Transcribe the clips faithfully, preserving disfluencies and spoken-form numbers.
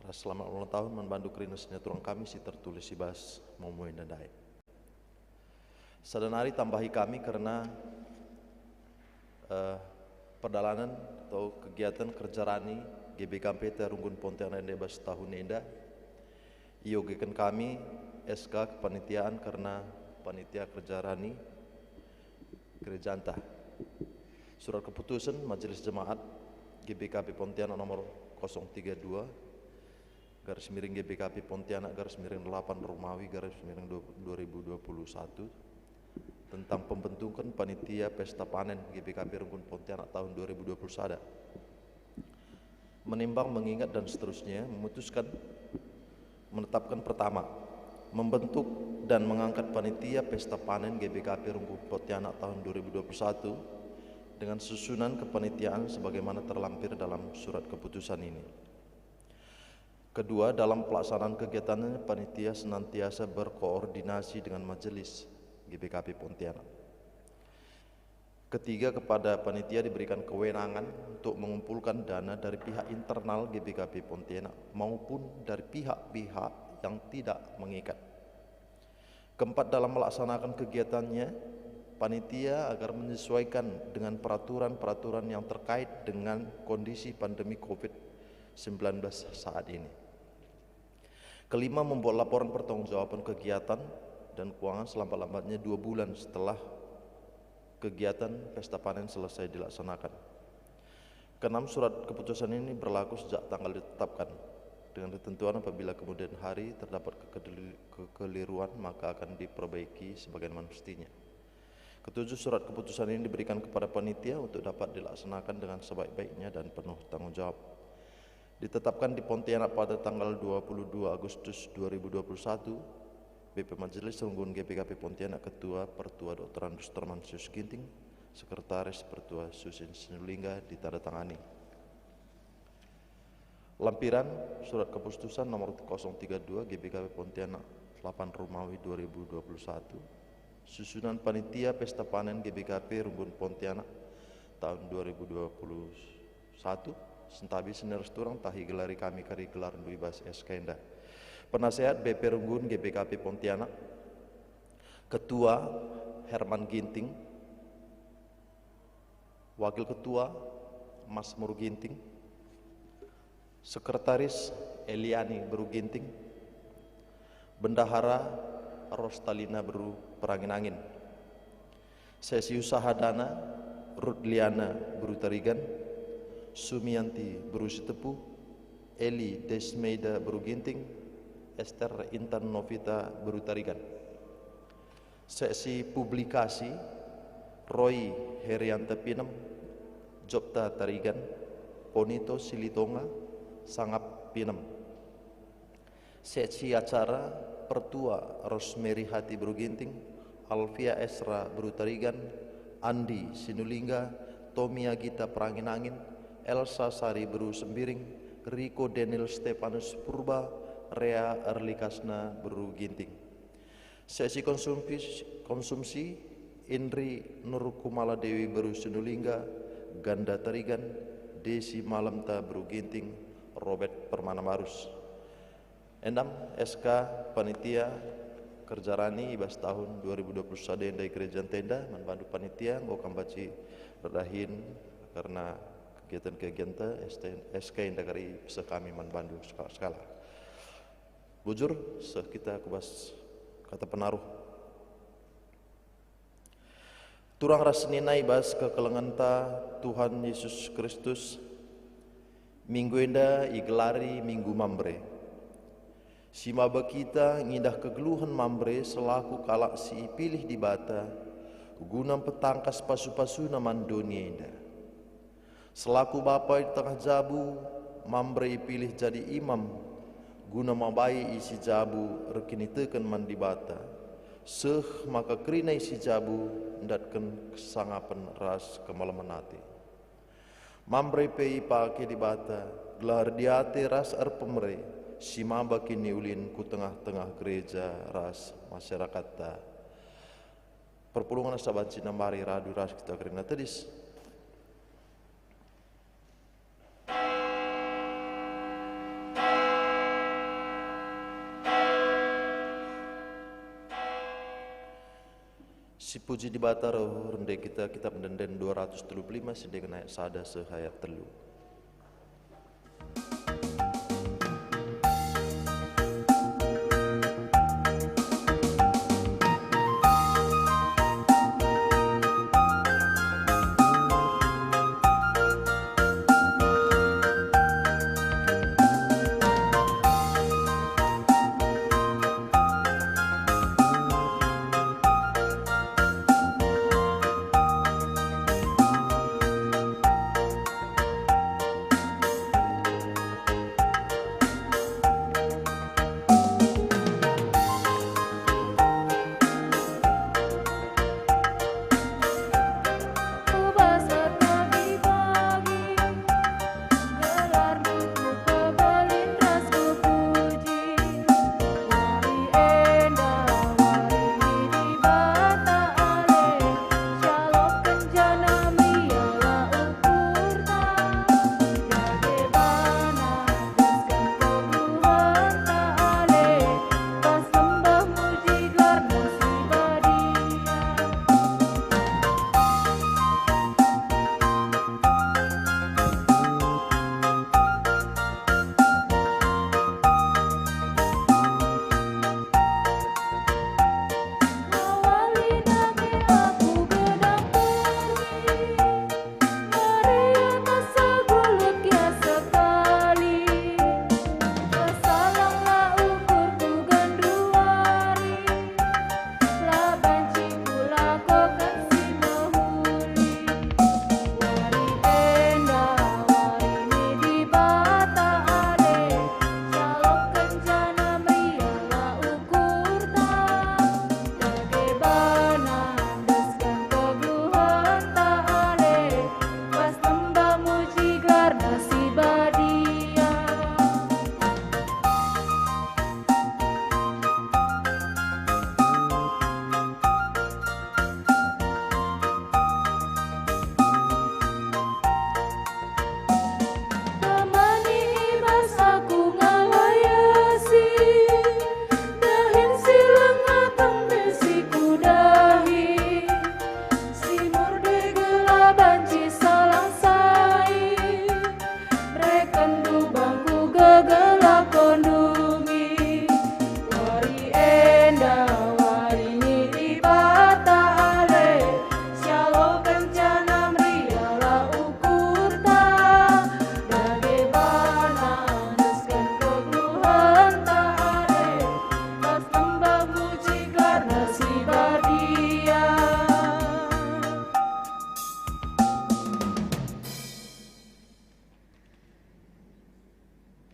Selamat ulang tahun man bandu kerina senina turang kami si tertulis i bas momo enda ndai. Sada nari tambahi kami kerna, eh, perdalanen atau kegiatan kerja rani G B K P T Runggun Pontianak enda i bas tahun enda. Iogeken kami S K kepanitiaan kerna panitia kerja rani gerejanta. Surat keputusan Majelis Jemaat G B K P Pontianak nomor kosong tiga dua garis miring G B K P Pontianak garis miring delapan Romawi garis miring dua ribu dua puluh satu tentang pembentukan panitia pesta panen G B K P Runggun Pontianak tahun dua ribu dua puluh sada. Menimbang, mengingat, dan seterusnya, memutuskan, menetapkan, pertama, membentuk dan mengangkat panitia pesta panen G B K P Runggun Pontianak tahun dua ribu dua puluh satu dengan susunan kepanitiaan sebagaimana terlampir dalam surat keputusan ini. Kedua, dalam pelaksanaan kegiatannya, panitia senantiasa berkoordinasi dengan Majelis G B K P Pontianak. Ketiga, kepada panitia diberikan kewenangan untuk mengumpulkan dana dari pihak internal G B K P Pontianak maupun dari pihak-pihak yang tidak mengikat. Keempat, dalam melaksanakan kegiatannya, panitia agar menyesuaikan dengan peraturan-peraturan yang terkait dengan kondisi pandemi covid sembilan belas saat ini. Kelima, membuat laporan pertanggungjawaban kegiatan dan keuangan selambat-lambatnya dua bulan setelah kegiatan pesta panen selesai dilaksanakan. Keenam, surat keputusan ini berlaku sejak tanggal ditetapkan, dengan ketentuan apabila kemudian hari terdapat kekedeli-, kekeliruan, maka akan diperbaiki sebagaimana mestinya. Ketujuh, surat keputusan ini diberikan kepada panitia untuk dapat dilaksanakan dengan sebaik-baiknya dan penuh tanggung jawab. Ditetapkan di Pontianak pada tanggal dua puluh dua Agustus dua ribu dua puluh satu, B P Majelis Runggun G B K P Pontianak, Ketua Pertua Doktor Andreas Tormansius Ginting, Sekretaris Pertua Susin Sinulingga, ditandatangani. Lampiran surat keputusan nomor kosong tiga dua G B K P Pontianak delapan Romawi dua ribu dua puluh satu, susunan panitia pesta panen G B K P Runggun Pontianak tahun dua ribu dua puluh satu, sentabi senina ras turang tahi gelari kami kari gelarndu i bas S K enda. Penasehat B P Runggun G B K P Pontianak, Ketua Herman Ginting, Wakil Ketua Masmur Ginting, Sekretaris Eliani Beru Ginting, Bendahara Rostalina Beru Perangin-angin. Seksi usaha dana, Rutliana Beru Tarigan, Sumianti Beru Sitepu, Eli Desmeida Beru Ginting, Ester Intan Novita Beru Tarigan. Seksi publikasi, Roy Herianta Pinem, Jopta Tarigan, Ponito Silitonga, Sangap Pinem. Seksi acara, Pertua Rosemary Hati Beru Ginting, Alfia Esra Beru Tarigan, Andi Sinulingga, Tomia Gita Perangin-angin, Elsa Sari Beru Sembiring, Riko Daniel Stefanus Purba, Rea Erlikasna Beru Ginting. Seksi konsumsi, konsumsi, Indri Nurkumala Dewi Beru Sinulingga, Ganda Tarigan, Desi Malemta Beru Ginting, Robert Permana Marus. Enam, S K panitia kerja rani i bas tahun dua ribu dua puluh sada enda i Gereja Tenda, man bandu panitia enggo kam banci erdahin kerna kegiatan-kegiatan S K enda kari peseh kami man bandu sekala-sekala. Bujur, seh kita ku bas kata penaruh. Turang ras senina i bas kekelengenta Tuhan Yesus Kristus, minggu enda igelari Minggu Mamre. Si maba kita ngidah kegeluhen Mamre selaku kalak si ipilih Dibata guna mpetangkas pasu-pasuNa man doni enda. Selaku bapa i tengah jabu, Mamre ipilih jadi imam, guna mabai isi jabu erkiniteken man Dibata, seh maka kerina isi jabu ndatken kesangapen ras kemalemen ate. Mamre pe ipake Dibata gelah erdiate ras erpemere si maba kiniulin ku tengah-tengah gereja ras masyarakatta. Perpulungen asa banci nambari radu ras kita kerina tedis. Sipuji Dibata reh rende kita, Kitab Ende-enden dua ratus telu puluh lima, siendeken ayat sada seh ayat telu.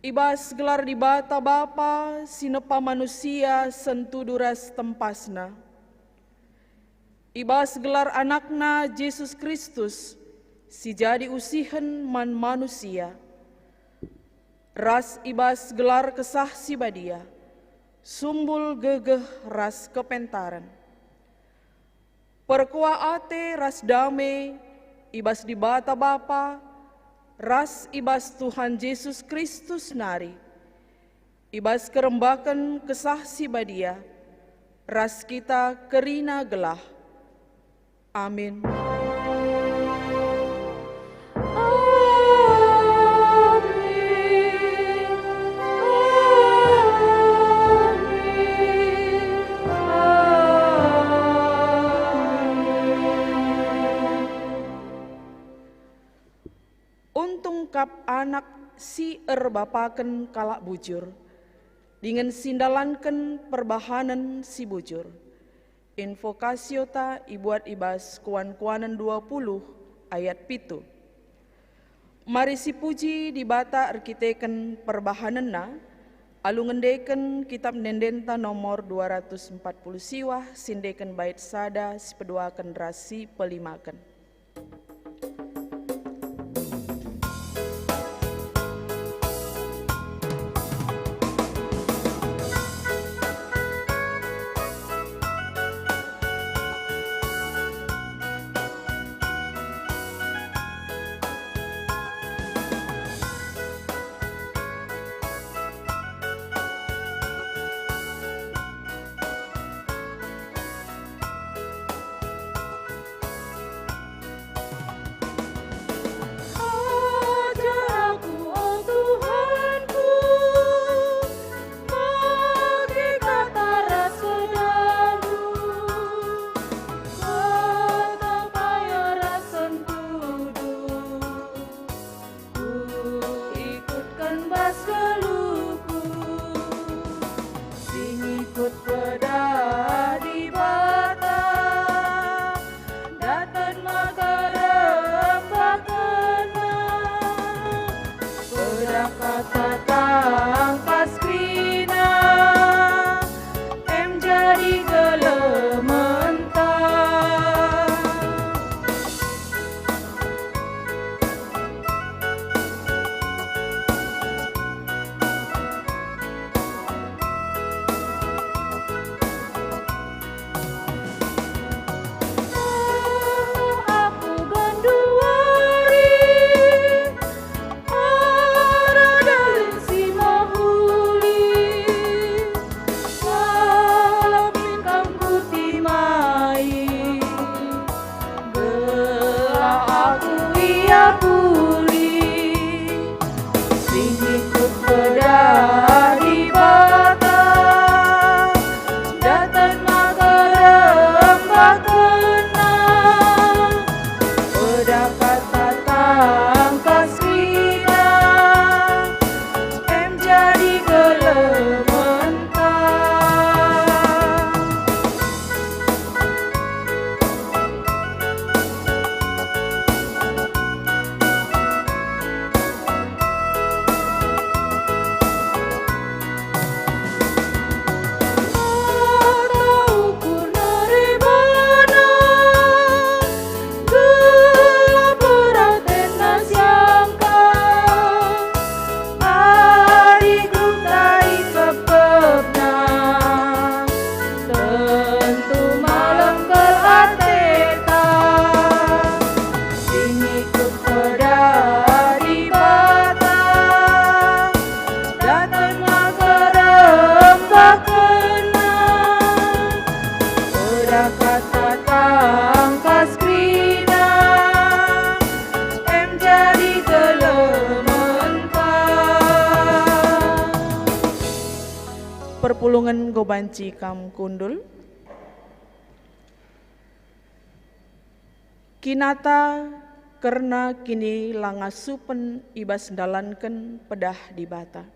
I bas gelar Dibata Bapa si nepa manusia sentudu ras tempasna, i bas gelar AnakNa Jesus Kristus si jadi usihen man manusia, ras i bas gelar Kesah Si Badia, sumbul gegeh ras kepentaren. Perkuah ate ras dame i bas Dibata Bapa ras i bas Tuhan Jesus Kristus nari, i bas kerembaken Kesah Si Badia, ras kita kerina gelah. Amin. Untung kap anak si erbapaken kalak bujur, dingen si ndalanken perbahanen si bujur. Invokasiota ibuat i bas Kuan-kuanen dua puluh ayat pitu. Mari sipuji Dibata erkiteken perbahanenNa, alu ngendeken Kitab Ende-endenta nomor dua ratus empat puluh siwah, siendeken bait sada, sipeduaken ras sipelimaken. Pulungen enggo banci kam kundul. Kinata kerna kinilangasupen i bas ndalanken pedah Dibata.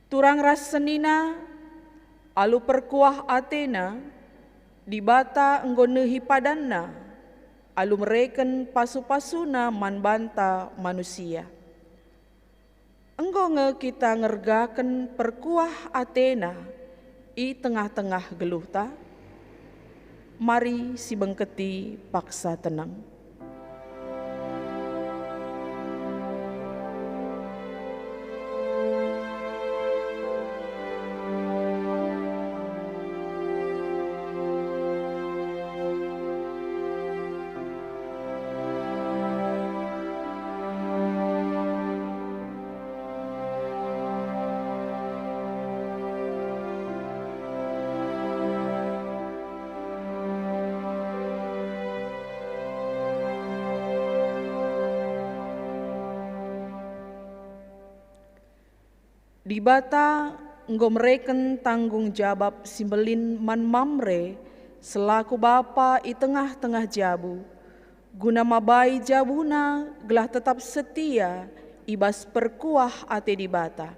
Turang ras senina, alu perkuah atena, Dibata enggo nehi padanNa, alu mereken pasu-pasuNa man banta manusia. Enggo nge kita ngergaken perkuah atena i tengah-tengah geluhta? Mari sibengketi paksa teneng. Dibata enggo mereken tanggung jabap si mbelin man Mamre selaku bapa i tengah-tengah jabu, guna mabai jabuna gelah tetap setia i bas perkuah ate Dibata.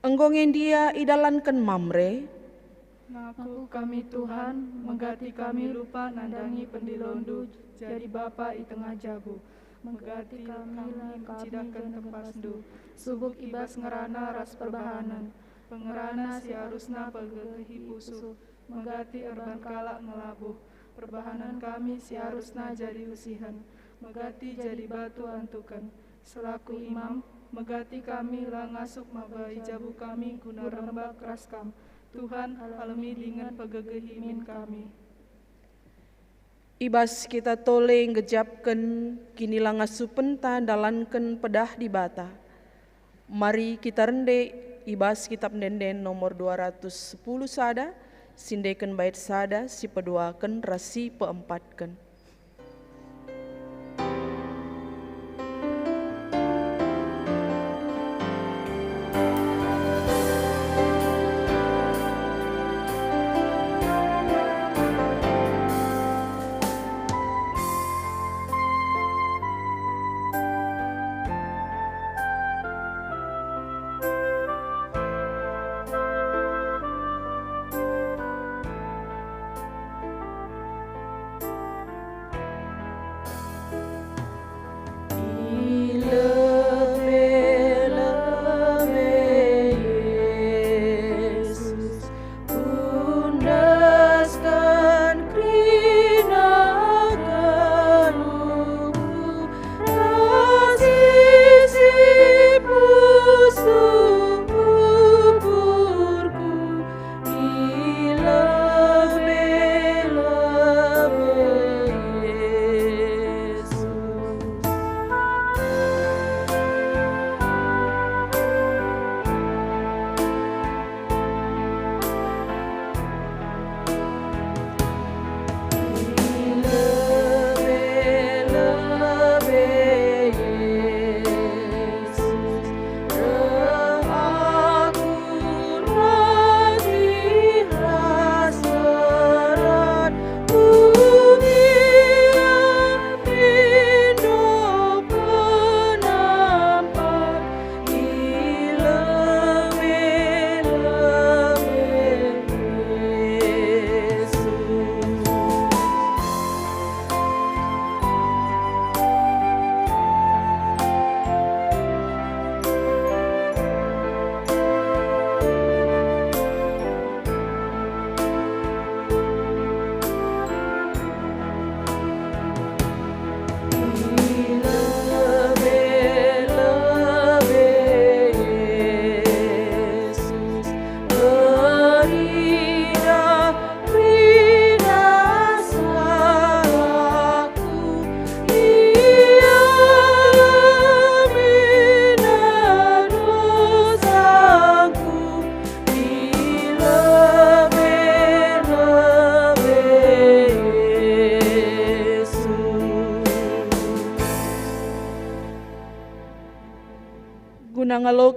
Enggo nge ndia idalanken Mamre? Ngaku kami, Tuhan, megati kami lupa nandangi pendilondu jadi bapa i tengah jabu. Megati kami la ncidahken tempasndu, subuk i bas ngerana ras perbahanen. Pengerana si arusna pegegehi pusuh, megati erban kalak ngelabuh. Perbahanen kami si arusna jadi usihen, megati jadi batu antuken. Selaku imam, megati kami la ngasup mabai jabu kami guna rembak ras kam. Tuhan, alemi dingen pegegehi min kami. I bas kita tole nggejapken kinilangasupenta ndalanken pedah Dibata, mari kita rende i bas Kitap Ende-enden nomor dua ratus sepuluh sada, si endeken bait sada, si peduaken ras si peempatken.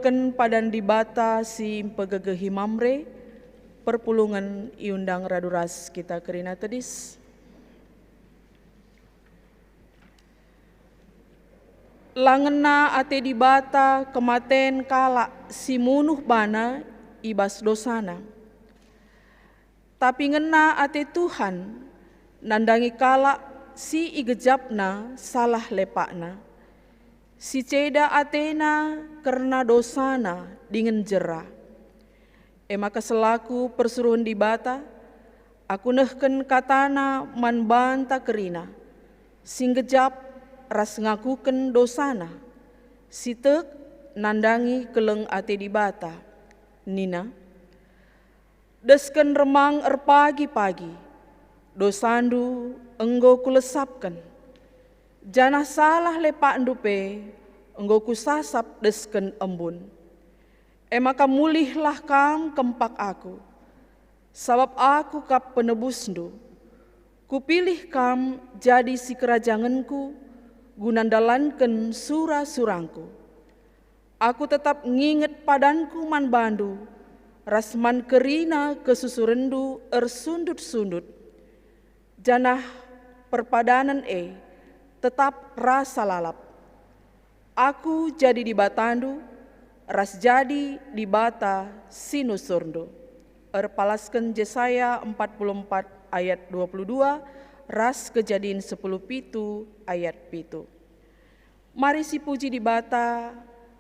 Ken padan Dibata si mpegegehi Mamre, perpulungen iundang radu ras kita kerina tedis. La ngena ate Dibata kematen kalak si munuh bana i bas dosana. Tapi ngena ate Tuhan nandangi kalak si igejapna salah lepakna, si ceda atena kerna dosana dingen jera. E maka selaku persuruhen Dibata, aku nehken katana man banta kerina, si ngejap ras ngakuken dosana, si tek nandangi keleng ate Dibata. Nina, "Desken remang erpagi-pagi, dosandu enggo kulesapken, janah salah lepakndu pe enggo kusasap desken embun. E maka mulihlah kam kempak aku, sabap aku kap penebusndu. Kupilih kam jadi sikerajangenku guna ndalanken sura-surangku. Aku tetap nginget padanku man bandu ras man kerina kesusurenndu ersundut-sundut, janah perpadanen e tetap rasa lalap. Aku jadi Dibatandu, ras jadi Dibata si nusurndu." Erpalasken Jesaya empat puluh empat ayat dua puluh dua ras Kejadin sepuluh pitu ayat pitu. Mari sipuji Dibata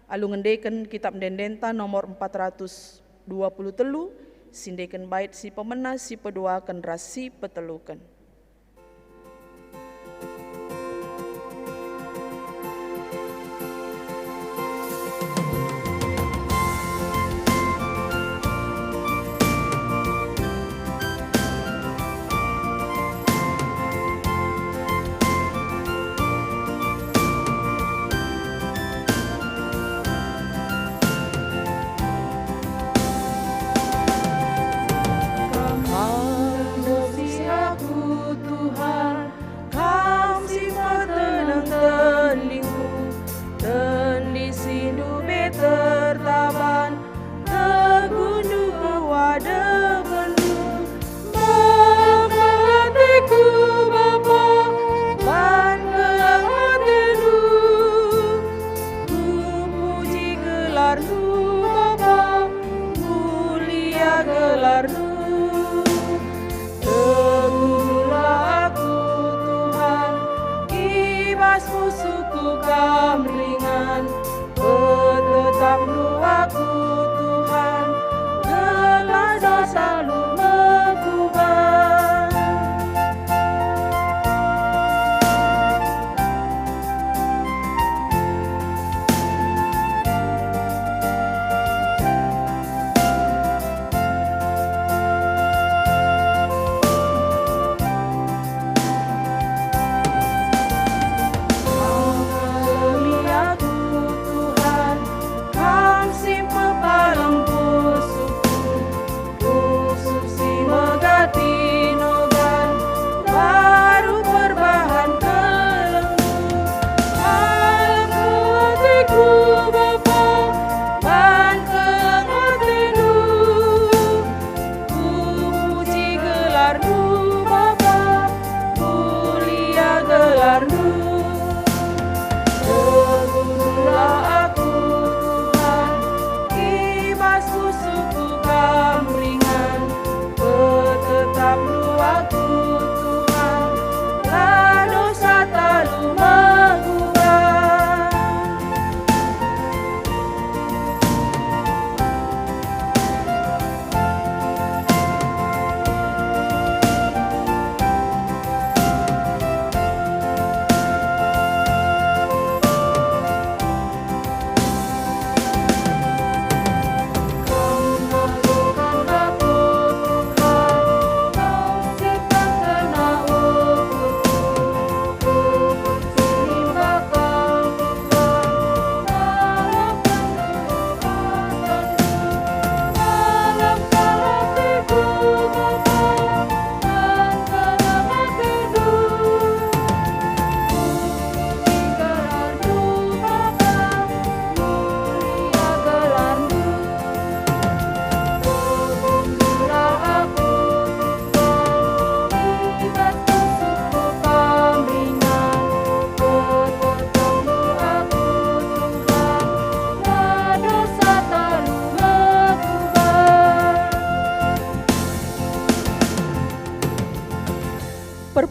alu ngendeken Kitab Ende-endenta nomor empat ratus dua puluh telu, sindeken bait si pemena, si peduaken ras si peteluken. Kam si aku, Tuhan, Kam si peteneng tendingku, tendi si ndube tertaban, teguhndu ku adepenNdu. Maka ateku, Bapa, banken ateNdu. Kupuji gelarNdu, Bapa, mulia gelarNdu. Teguhlah aku, Tuhan, i bas pusuhku Kam ringan. Petetapndu aku, Tuhan, gelah dosa alu mekuban.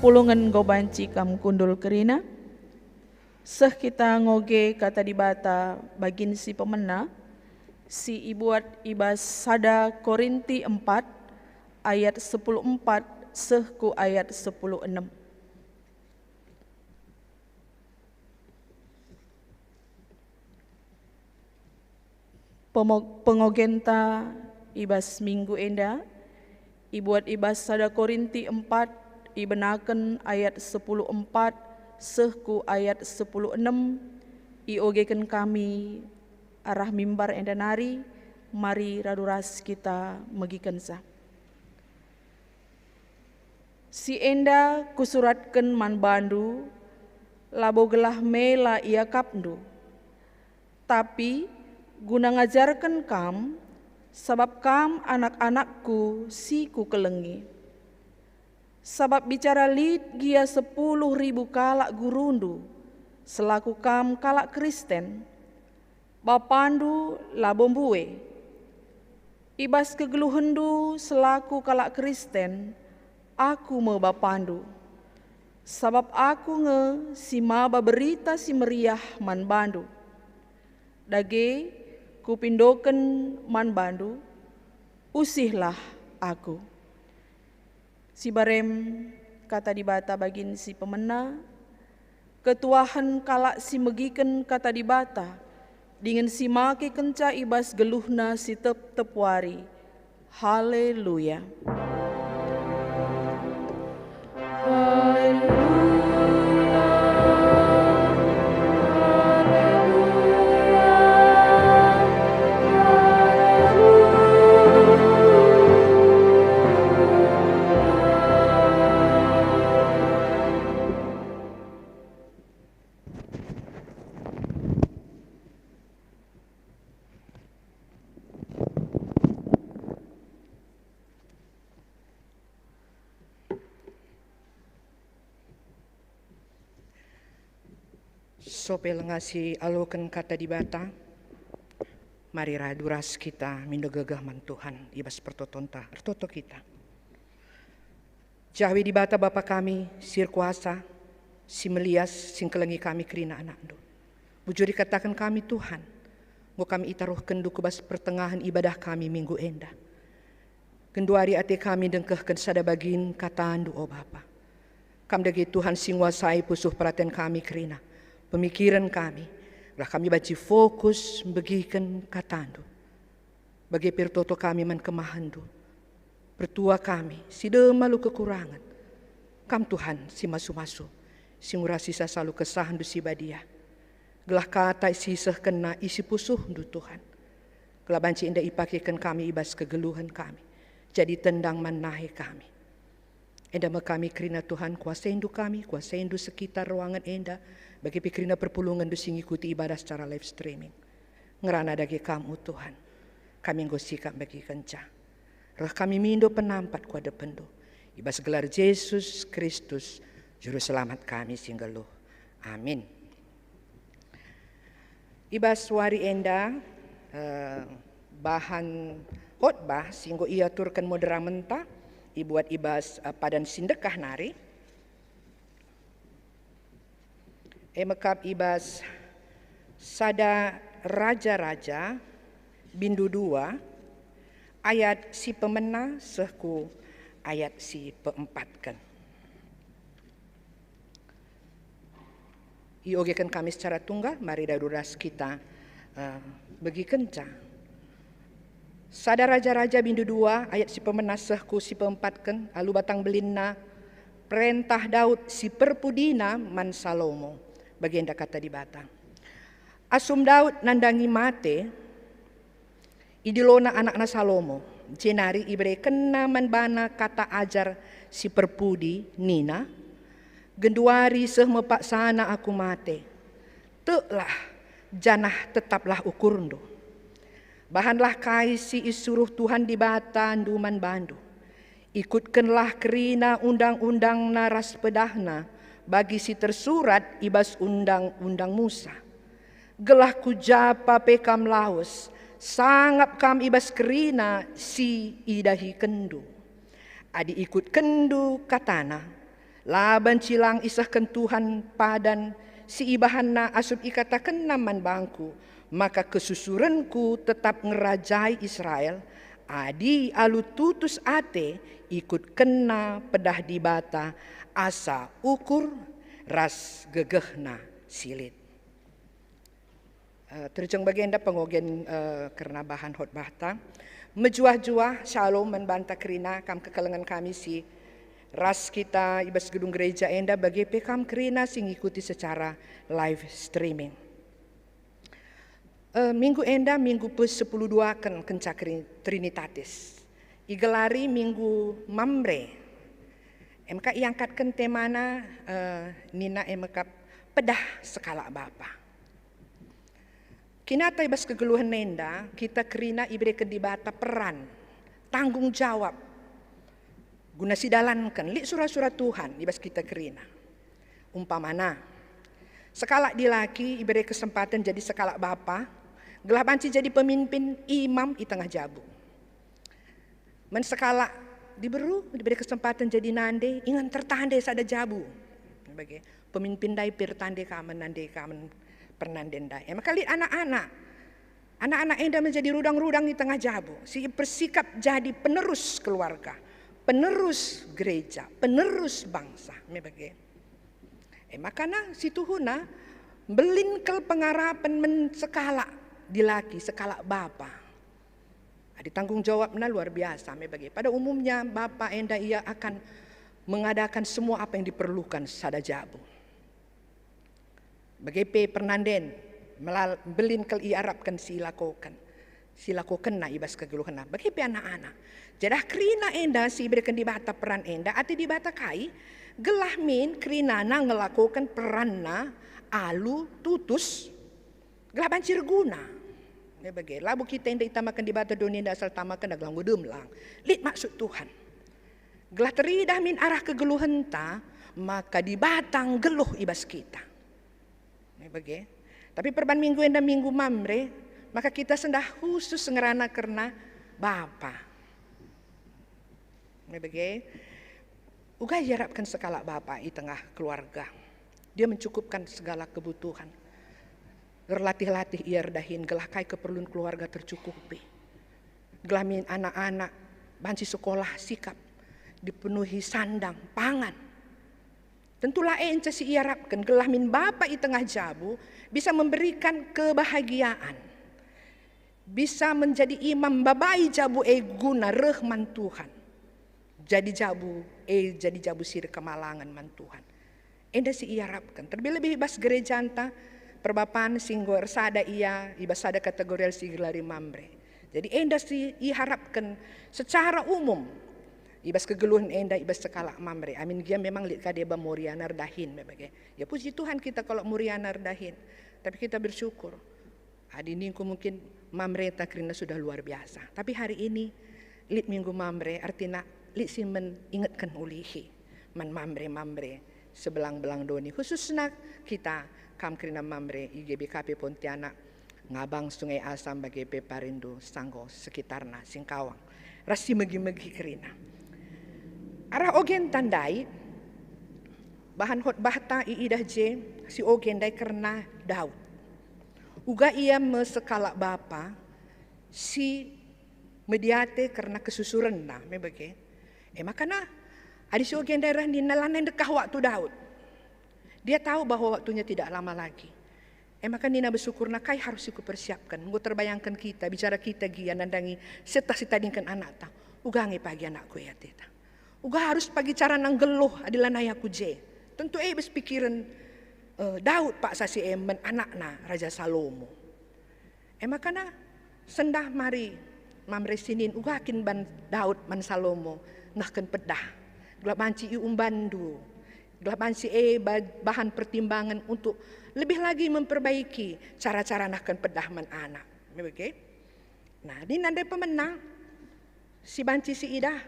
Pulungen enggo banci kam kundul kerina. Seh kita ngoge Kata Dibata bagin si pemena, si ibuat i bas sada Korinti empat ayat sepuluh empat seh ku ayat sepuluh enem. Pemo-, pengogenta i bas minggu enda ibuat i bas sada Korinti empat, ibenaken ayat sepuluh empat seh ku ayat sepuluh enem, iogeken kami arah mimbar enda nari. Mari radu ras kita megikenca. Si enda kusuratken man bandu, labo gelah mela iakapndu, tapi guna ngajarken kam, sabap kam anak-anakku si kukelengi. Sabap bicara lit gia sepuluh ribu kalak gurundu, selaku kam kalak Kristen, bapandu labo mbue. I bas kegeluhenndu selaku kalak Kristen, aku me bapandu, sabap aku nge si maba Berita Si Meriah man bandu. Dage, kupindoken man bandu, usihlah aku. Sibarem Kata Dibata bagin si pemena, ketuahen kalak si megiken Kata Dibata, dingen si make kenca i bas geluhna si tep-tep wari. Haleluya. Sope lenga si aloken Kata Dibata, mari radu ras kita mindo gegeh man Tuhan i bas pertotonta. Ertoto kita. Jahwe Dibata Bapa kami, si erkuasa, si melias, si ngkelengi kami kerina anakNdu. Bujur ikataken kami, Tuhan, enggo kami itaruhkenNdu ku bas pertengahen ibadah kami minggu enda. Genduari ate kami ndengkehken sada bagin KataNdu, o Bapa. Kam dage Tuhan si nguasai pusuh peraten kami kerina, pemikiren kami, gelah kami banci fokus mbegiken KataNdu. Bage pe ertoto kami man kemahenNdu. Pertua kami, si dem alu kekurangen. Kam Tuhan si masu-masu, si ngurasi sasa alu kesahNdu si badia. Gelah kata si isehkenna isi pusuhNdu, Tuhan. Gelah banci enda ipakeken kami i bas kegeluhen kami, jadi tendang man nahe kami. Enda me kami kerina Tuhan, kuasaindu kami, kuasaindu sekitar ruangen enda, bage pe kerina perpulungenNdu si ngikuti ibadah secara live streaming. Ngerana dage Kam, o Tuhan, kami enggo sikap mbegikenca. Reh kami mindo penampat ku adepenNdu, i bas gelar Jesus Kristus, Juru Selamat kami si nggeluh. Amin. I bas wari enda, eh, bahan khotbah si enggo iaturken moderamenta ibuat i bas, eh, padan si ndekah nari. E mekap i bas sada Raja-raja, bindu dua, ayat si pemena seh ku ayat si peempatken. Iogeken kami secara tunggal, mari radu ras kita, eh, begikenca. Sada Raja-raja bindu dua ayat si pemena seh ku si peempatken, alu batang belinna perentah Daud si perpudina man Salomo. Bagenda kata Dibata. Asum Daud nandangi mate, idilona anakna Salomo, jenari iberekenna man bana kata ajar si perpudi nina, "Genduari seh me paksana aku mate. Teklah, janah tetaplah ukurndu. Bahanlah kai si isuruh Tuhan Dibatandu man bandu. Ikutkenlah kerina undang-undangna ras pedahna bagi si tersurat i bas undang-undang Musa. Gelah ku japa pe kam lawes, sangap kam i bas kerina si idahikenndu. Adi ikutkenndu katana, La banci lang isehken Tuhan padan si ibahanNa asum ikatakenNa man bangku, maka kesusurenKu tetap ngerajai Israel, adi alu tutus ate ikutkenna pedah Dibata asa ukur ras gegehna si lit. Eh, terjeng bagenda pengogen, eh, kerna bahan khotbahta. Mejuah-juah, shalom man banta kerina kam kekelengen kami si ras kita i bas gedung gereja enda, bage pe kam kerina si ngikuti secara live streaming. Eh, minggu enda minggu pesepuluh duaken kenca keri-, Trinitatis. Igelari Minggu Mamre. E maka iangkatken temana, eh, nina e maka pedah sekalak bapa. Kinata i bas kegeluhen enda, kita kerina ibereken Dibata peran, tanggung jawab, guna sidalanken lit sura-sura Tuhan i bas kita kerina. Umpamana, sekalak dilaki ibere kesempaten jadi sekalak bapa, gelah banci jadi pemimpin imam i tengah jabu. Man sekalak diberu dibere kesempaten jadi nande, ingan tertande sada jabu. Bage, pemimpin ndai pe ertande ka man nande ka man pernande ndai. E maka lit anak-anak. Anak-anak enda menjadi rudang-rudang i tengah jabu, si ipersikap jadi penerus keluarga, penerus gereja, penerus bangsa. Me bage. E makana situhuna mbelin kal pengarapen man sekalak dilaki, sekalak bapa. Adi tanggung jawabna luar biasa me bage. Pada umumnya bapa enda ia akan mengadakan semua apa yang diperlukan sada jabu. Bage pe pernanden, melal-, mbelin kal iarapken si ilakoken, si ilakokenna i bas kegeluhenna. Bage pe anak-anak. Jadah kerina enda si ibereken Dibata peran enda, ate Dibata kai, gelah min kerinana ngelakoken peranna alu tutus, gelah banci erguna. Ya bage, labo kita enda itamaken Dibata doni enda asal tamaken gelah nggo dem lang. Lit maksud Tuhan. Gelah teridah min arah kegeluhenta, maka Dibata nggeluh i bas kita. Ya bage. Tapi perban minggu enda Minggu Mamre, maka kita sendah khusus ngerana kerna bapa. Ya bage. Uga iarapken sekalak bapa i tengah keluarga. Dia mencukupkan segala kebutuhan. Erlatih-latih ia erdahin gelah kai keperlun keluarga tercukupi. Gelah min anak-anak banci sekolah sikap, dipenuhi sandang, pangan. Tentu la e enca si iarapken gelah min bapa i tengah jabu bisa memberikan kebahagiaan. Bisa menjadi imam mbabai jabu e guna reh man Tuhan. Jadi jabu e, jadi jabu si erkemalangen man Tuhan. Enda si iarapken, terlebih-lebih i bas gerejanta, perbapan si enggo ersada ia i bas sada kategorial si igelari Mamre. Jadi enda si iharapken secara umum i bas kegeluhen enda i bas sekalak Mamre. Amin gia memang lit ka deba Moriana erdahin me bage. Ya puji Tuhan kita kalau Moriana erdahin. Tapi kita bersyukur. Adi ningku mungkin Mamre ta kerina sudah luar biasa. Tapi hari ini lit Minggu Mamre, artina lit si men ingetken ulihi man Mamre-Mamre sebelang-belang doni. Khususna kita kam kerina Mamre i G B K P Pontianak, Ngabang, Sungai Asam, bage pe Parindu, Sanggo, sekitarna, Singkawang, ras si megi-megi kerina. Arah ogenta ndai, bahan khotbahta iidah je si oge ndai kerna Daud. Uga ia me sekalak bapa si mediate kerna kesusurenna, me bage. E makana, adi si oge ndai reh nina lanai ndekah waktu Daud. Dia tahu bahwa waktunya tidak lama lagi. E maka nina besukurna, "Kai harus si kupersiapken?" Enggo terbayangken kita, bicara kita gia nandangi setah si tadingken anakta. Uga nge pagi anakku e ateta. Uga arus pagi carana nggeluh adi lanai aku je. Tentu e bas pikiren, eh, Daud paksa si e man anakna Raja Salomo. E makana sendah mari Mamre sinin uga kin ban Daud man Salomo nehken pedah. Gelah banci iumbanndu. Gelah banci e ba-, bahan pertimbangan untuk lebih lagi memperbaiki cara-cara nehken pedah man anak. Me bage? Nah, nina ndai pemena si banci siidah,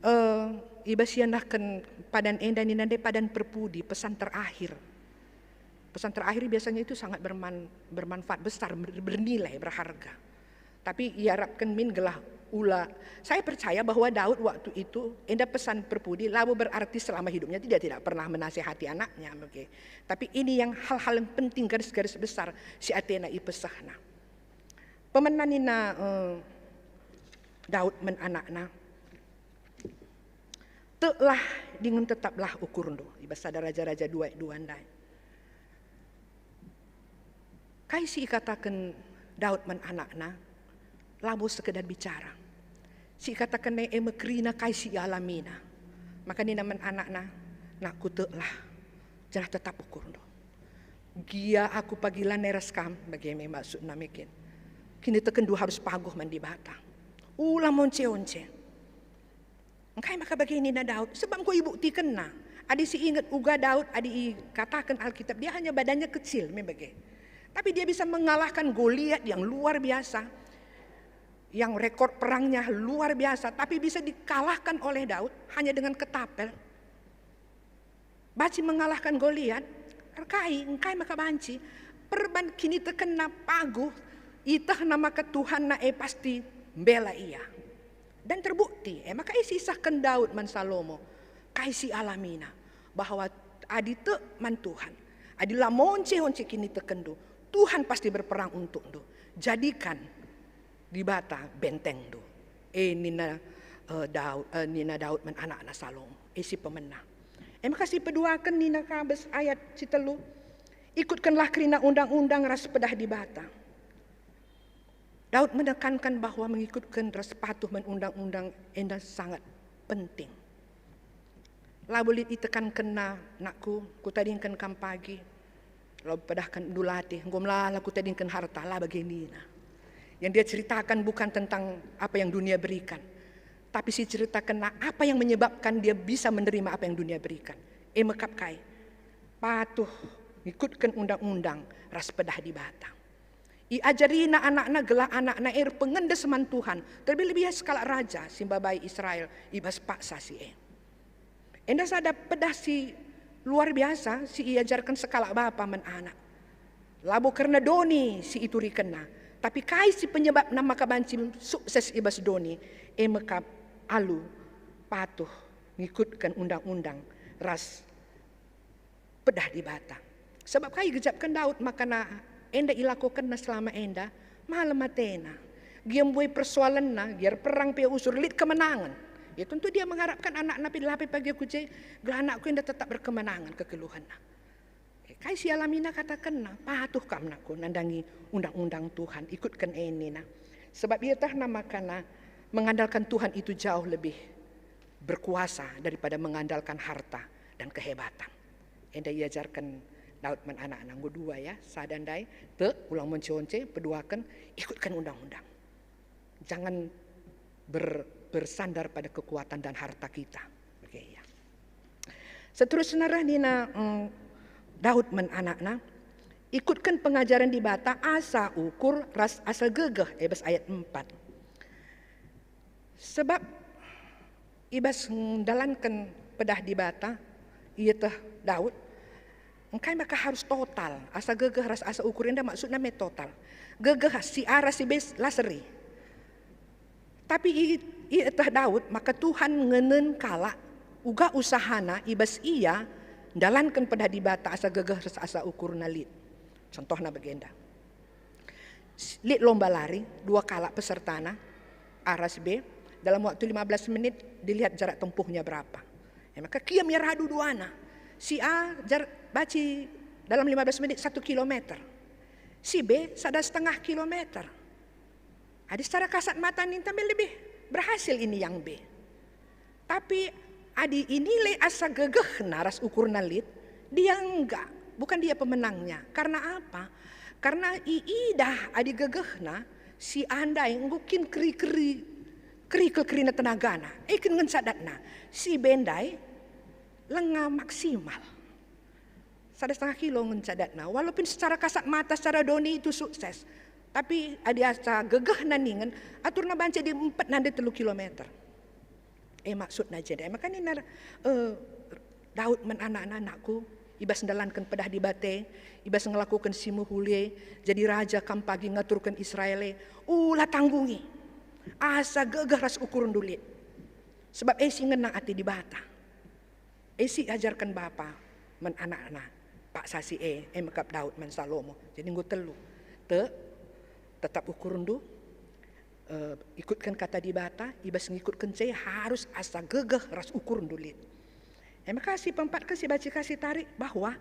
eh, i bas ia nehken padan enda nina ndai padan perpudi, pesan terakhir. Pesan terakhir biasanya itu sangat berman-, bermanfaat besar, ber-, bernilai, berharga. Tapi iarapken min gelah Ula, saya percaya bahwa Daud waktu itu, enda pesan perpudi, labo berarti selama hidupnya dia tidak pernah menasehati anaknya, oke. Tapi ini yang hal-hal yang penting, garis-garis besar si atena ipesehna. Pemena nina, eh, Daud man anakna, "Teklah dingen tetaplah ukurndu." I bas sada Raja-Raja dua, dua ndai. Kai si ikataken Daud man anakna, labo sekedar bicara. Si ikataken e, e me kerina kai si ialamina. Maka nina man anakna, "Nakku, teklah, janah tetap ukurndu. Gia aku pagi lanai ras kam," bage me maksudna mungkin. Kinitekenndu harus paguh man Dibata. Ula monce-once. Engkai maka bage nina Daud? Sebab enggo ibuktikenna. Adi si inget uga Daud, adi ikataken Alkitab, dia hanya badannya kecil, me bage. Tapi dia bisa mengalahkan Goliat yang luar biasa, yang rekor perangnya luar biasa, tapi bisa dikalahkan oleh Daud hanya dengan ketapel. Banci mengalahkan Goliat, erkai, engkai maka banci? Perban kinitekenna paguh, itehna maka Tuhanna e pasti mbela ia. Dan terbukti, e maka isisahken Daud man Salomo, kai si alamina, bahwa adi tek man Tuhan, adi la monce-once kinitekenndu, Tuhan pasti berperang untukndu. Jadikan Dibata bentengndu. E nina, eh, Daud, eh, nina Daud man anakna Salomo, e si pemena. E maka si peduaken nina ka bas ayat si telu, "Ikutkenlah kerina undang-undang ras pedah Dibata." Daud menekankan bahwa mengikutken ras patuh man undang-undang enda sangat penting. Labo lit itekankenna, "Nakku, kutadingken kam pagi, labo pedahken dulate, enggo melala kutadingken harta," la bage nina. Yang dia ceritakan bukan tentang apa yang dunia berikan, tapi si ceritakenna apa yang menyebabkan dia bisa menerima apa yang dunia berikan. E mekap kai? Patuh, ngikutken undang-undang ras pedah Dibata. IajariNa anakNa gelah anakNa e erpengendes man Tuhan, terlebih-lebih ia sekalak raja si mbabai Israel i bas paksa si e. Enda sada pedah si luar biasa si iajarken sekalak bapa man anak. Labo kerna doni si iturikenna, tapi kai si penyebabna maka banci sukses i bas doni, e mekap alu patuh ngikutken undang-undang ras pedah Dibata. Sebab kai igejapken Daud makana enda ilakokenna selama enda? Malem atena. Gia mbue persoalenna, gia erperang pe usur, lit kemenangen. Ya tentu dia mengharapkan anakna pe la pe pagi ku je, gelah anakku enda tetap berkemenangan kegeluhenna. Eh, kai si alamina? Katakenna, "Patuh kam, nakku, nandangi undang-undang Tuhan, ikutken e," nina. Sebab ietehna makana mengandalkan Tuhan itu jauh lebih berkuasa daripada mengandalkan harta dan kehebatan. Enda iajarken Daud man anakna, enggo dua ya, sada ndai, tek, ulang monce-once, peduaken, ikutken undang-undang. Jangan ber-, bersandar pada kekuatan dan harta kita. Oke, ya. Seterusna reh nina, mm, Daud man anakna, "Ikutken pengajaren Dibata asa ukur ras asa gegeh," e bas ayat empat. Sebab i bas ndalanken pedah Dibata, ieteh Daud, engkai maka harus total, asa gegeh ras asa ukur enda maksudna me total. Gegeh si A ras si B la seri. Tapi i-, ieteh Daud maka Tuhan ngenen kalak uga usahana i bas ia ndalanken pedah Dibata asa gegeh ras asa ukurna lit. Contohna bagenda. Lit lomba lari, dua kalak pesertana, A ras B, dalam waktu lima belas menit dilihat jarak tempuhnya berapa. E maka kiam ia radu duana. Si A jar-, banci dalam lima belas menit satu kilometer. Si B sada setengah kilometer. Adi secara kasat mata ninta me lebih berhasil ini yang B. Tapi adi inilai asa gegehna ras ukurna lit, dia enggak, bukan dia pemenangnya. Karena apa? Karena iidah adi gegehna, si A ndai enggo kin keri-keri, kerikel kerina tenagana, e kin ngenca datna. Si B ndai lenga maksimal. Sada setengah kilo ngenca datna. Walaupun secara kasat mata, secara doni itu sukses, tapi adi asa gegehna ningen, aturna banci adi empat nande telu kilometer. E, maksudna jenda. E, maka nina, eh, Daud man anakna, "Nakku, i bas ndalanken pedah Dibata, i bas ngelakoken si mehuli, jadi raja kam pagi ngaturken Israel e, ula tanggungi. Asa gegeh ras ukurndu lit. Sebab e si ngena ate Dibata. E si ajarken bapa man anakna, paksa si e, e me kap Daud man Salomo. Jadi enggo telu. Tek, tetap ukurndu, eh, ikutken kata Dibata, i bas ngikutkenca e harus asa gegeh ras ukurndu lit. E maka si peempatken si banci ka sitarik bahwa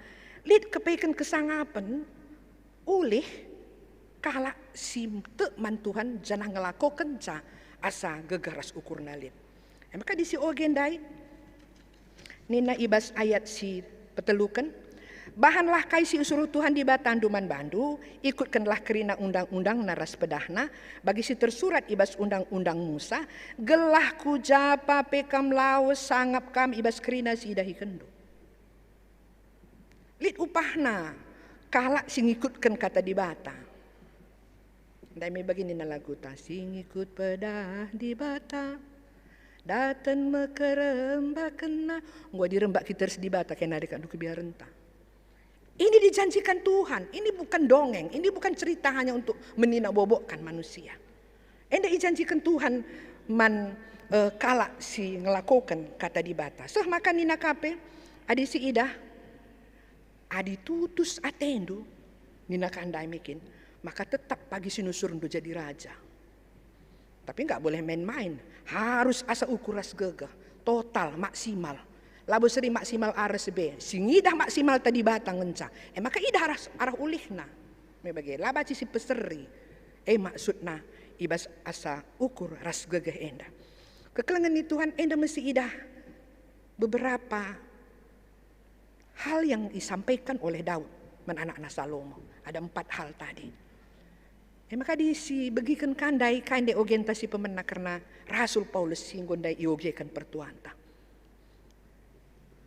lit kepeken kesangapen ulih kalak si tek man Tuhan janah ngelakokenca asa gegeh ras ukurna lit. E maka adi si oge ndai, nina i bas ayat si peteluken, "Bahanlah kai si isuruh Tuhan Dibatandu man bandu, ikutkenlah kerina undang-undangna ras pedahna, bagi si tersurat i bas undang-undang Musa, gelah ku japa pe kam lawes sangap kam i bas kerina si idahikenndu." Lit upahna kalak si ngikutken kata Dibata. Ndai me bagi nina laguta, "Si ngikut pedah Dibata, daten mekerembakenna." Enggo dirembak kita ras Dibata, kena dekat duku biarenta. Ini dijanjikan Tuhan, ini bukan dongeng, ini bukan cerita hanya untuk menina bobokkan manusia. Enda ijanjiken Tuhan man, eh, kalak si ngelakoken kata Dibata. Seh maka nina ka pe, adi si idah, adi tutus atendu, nina ka ndai mekin, maka tetap pagi si nusurndu jadi raja. Tapi nggak boleh main-main, harus asa ukur ras gegeh, total, maksimal. Labo seri maksimal arah sebe, si ngidah maksimal ta Dibata ngenca. E maka idah arah, arah ulihna. Me bage, la banci si peseri. E maksudna i bas asa ukur ras gegeh enda. Kekelengen ni Tuhan enda me si idah beberapa hal yang disampaikan oleh Daud man anakna Salomo. Ada empat hal tadi. E maka adi si begiken ka ndai kai nde ogenta si pemena kerna Rasul Paulus si enggo ndai iogeken pertuanta.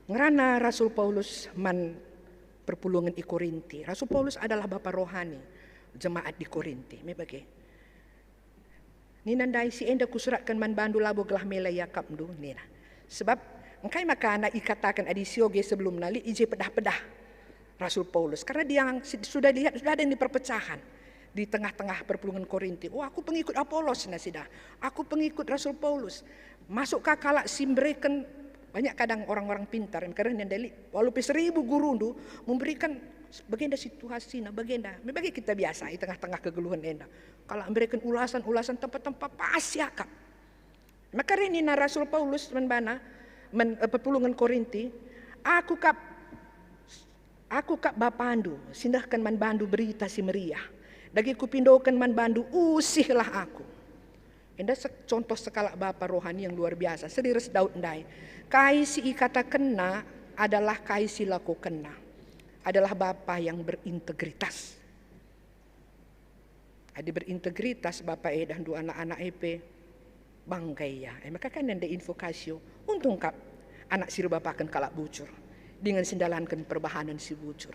Ngerana Rasul Paulus man perpulungen i Korinti. Rasul Paulus adalah bapa rohani jemaat di Korinti. Me bage. Nina ndai, "Si enda kusuratken man bandu labo gelah mela iakapndu," nina. Sebab engkai maka na ikataken adi si oge sebelumna lit i je pedah-pedah Rasul Paulus? Karena dia si-, sudah lihat, sudah ada ini perpecahan di tengah-tengah perpulungen Korinti. "Oh, aku pengikut Apolos," nina sidah. "Aku pengikut Rasul Paulus." Masuk ka kalak si mbereken, banyak kadang orang-orang pintar, kerna nina ndai lit, "Walau pe seribu gurundu memberikan bagenda situasina, bagenda." Me bage kita biasa i tengah-tengah kegeluhen enda. Kalak mbereken ulasan-ulasan tempa-tempa pas iakap. Maka reh nina Rasul Paulus man bana, man, eh, perpulungen Korinti, "Aku kap, aku kap bapandu, si nehken man bandu Berita Si Meriah. Dage kupindoken man bandu, usihlah aku." Enda se-, contoh sekalak bapa rohani yang luar biasa, seri ras Daud ndai. Kai si ikatakenna adalah kai si lakokenna. Adalah bapa yang berintegritas. Adi berintegritas bapa e idahndu anak-anak e pe, bangga ia. E maka kan nande invokasio, untung kap anak si erbapaken kalak bujur, dingen si ndalanken perbahanen si bujur.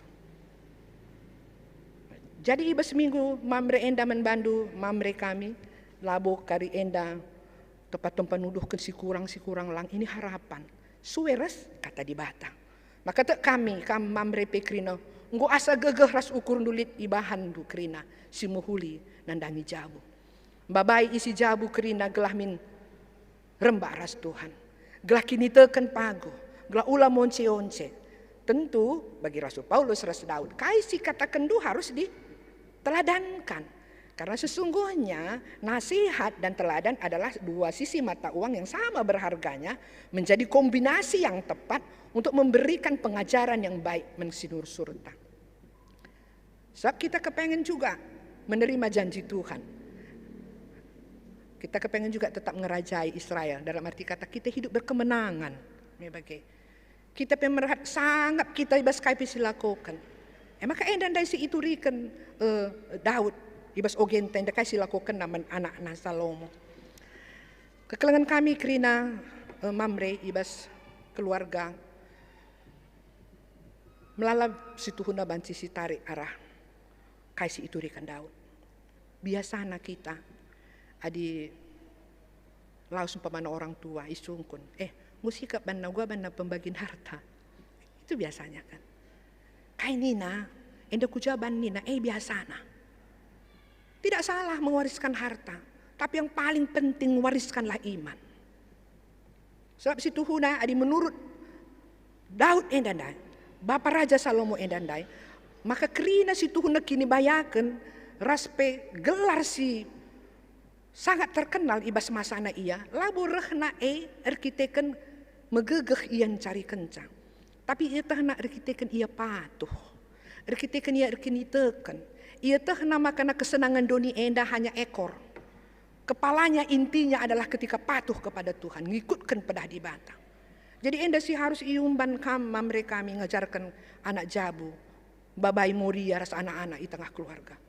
Jadi i bas minggu Mamre enda man bandu, Mamre kami, labo kari enda tempa-tempa nuduhken si kurang, si kurang lang, ini harapan. Sue ras kata Dibata. Maka tek kami, kam Mamre pe kerina, enggo asa gegeh ras ukurndu lit ibahanndu kerina, si mehuli nandangi jabu. Mbabai isi jabu kerina gelah min rembak ras Tuhan. Gelah kiniteken paguh, gelah ula monce-once. Tentu bagi Rasul Paulus ras Daud, kai si katakenndu harus diteladanken. Karena sesungguhnya nasihat dan teladan adalah dua sisi mata uang yang sama berharganya, menjadi kombinasi yang tepat untuk memberikan pengajaran yang baik man si nursurta. Sebab kita kepengen juga menerima janji Tuhan. Kita kepengen juga tetap ngerajai Israel, dalam arti kata kita hidup berkemenangan. Me bage. Kita pe merhat sangap kita i bas kai pe si lakoken. E maka enda ndai si ituriken, eh, Daud i bas ogenta enda kai si lakokenna man anakna Salomo. Kekelengen kami kerina, eh, Mamre i bas keluarga. Melala situhuna banci sitarik arah kai si ituriken Daud. Biasana kita, adi lawes umpamana orang tua isungkun, "Eh, enggo sikap banna, uga banna pembagian harta." Itu biasanya kan. Kai nina, enda kujaban nina, eh, biasana. Tidak salah mewariskan harta, Tapi yang paling penting, wariskanlah iman. Sebab situhuna adi menurut Daud enda ndai, bapa Raja Salomo enda ndai, maka kerina situhuna kinibayaken ras pe gelar si sangat terkenal i bas masana ia, labo rehna e erkiteken megegeh ia ncarikenca, tapi ietehna erkiteken ia patuh, erkiteken ia erkiniteken, ietehna makana kesenangan doni enda hanya ekor. Kepalanya, intinya adalah ketika patuh kepada Tuhan, ngikutken pedah Dibata. Jadi enda si harus iumban kam, Mamre, kami ngajarken anak jabu, babai Moria ras anak-anak i tengah keluarga.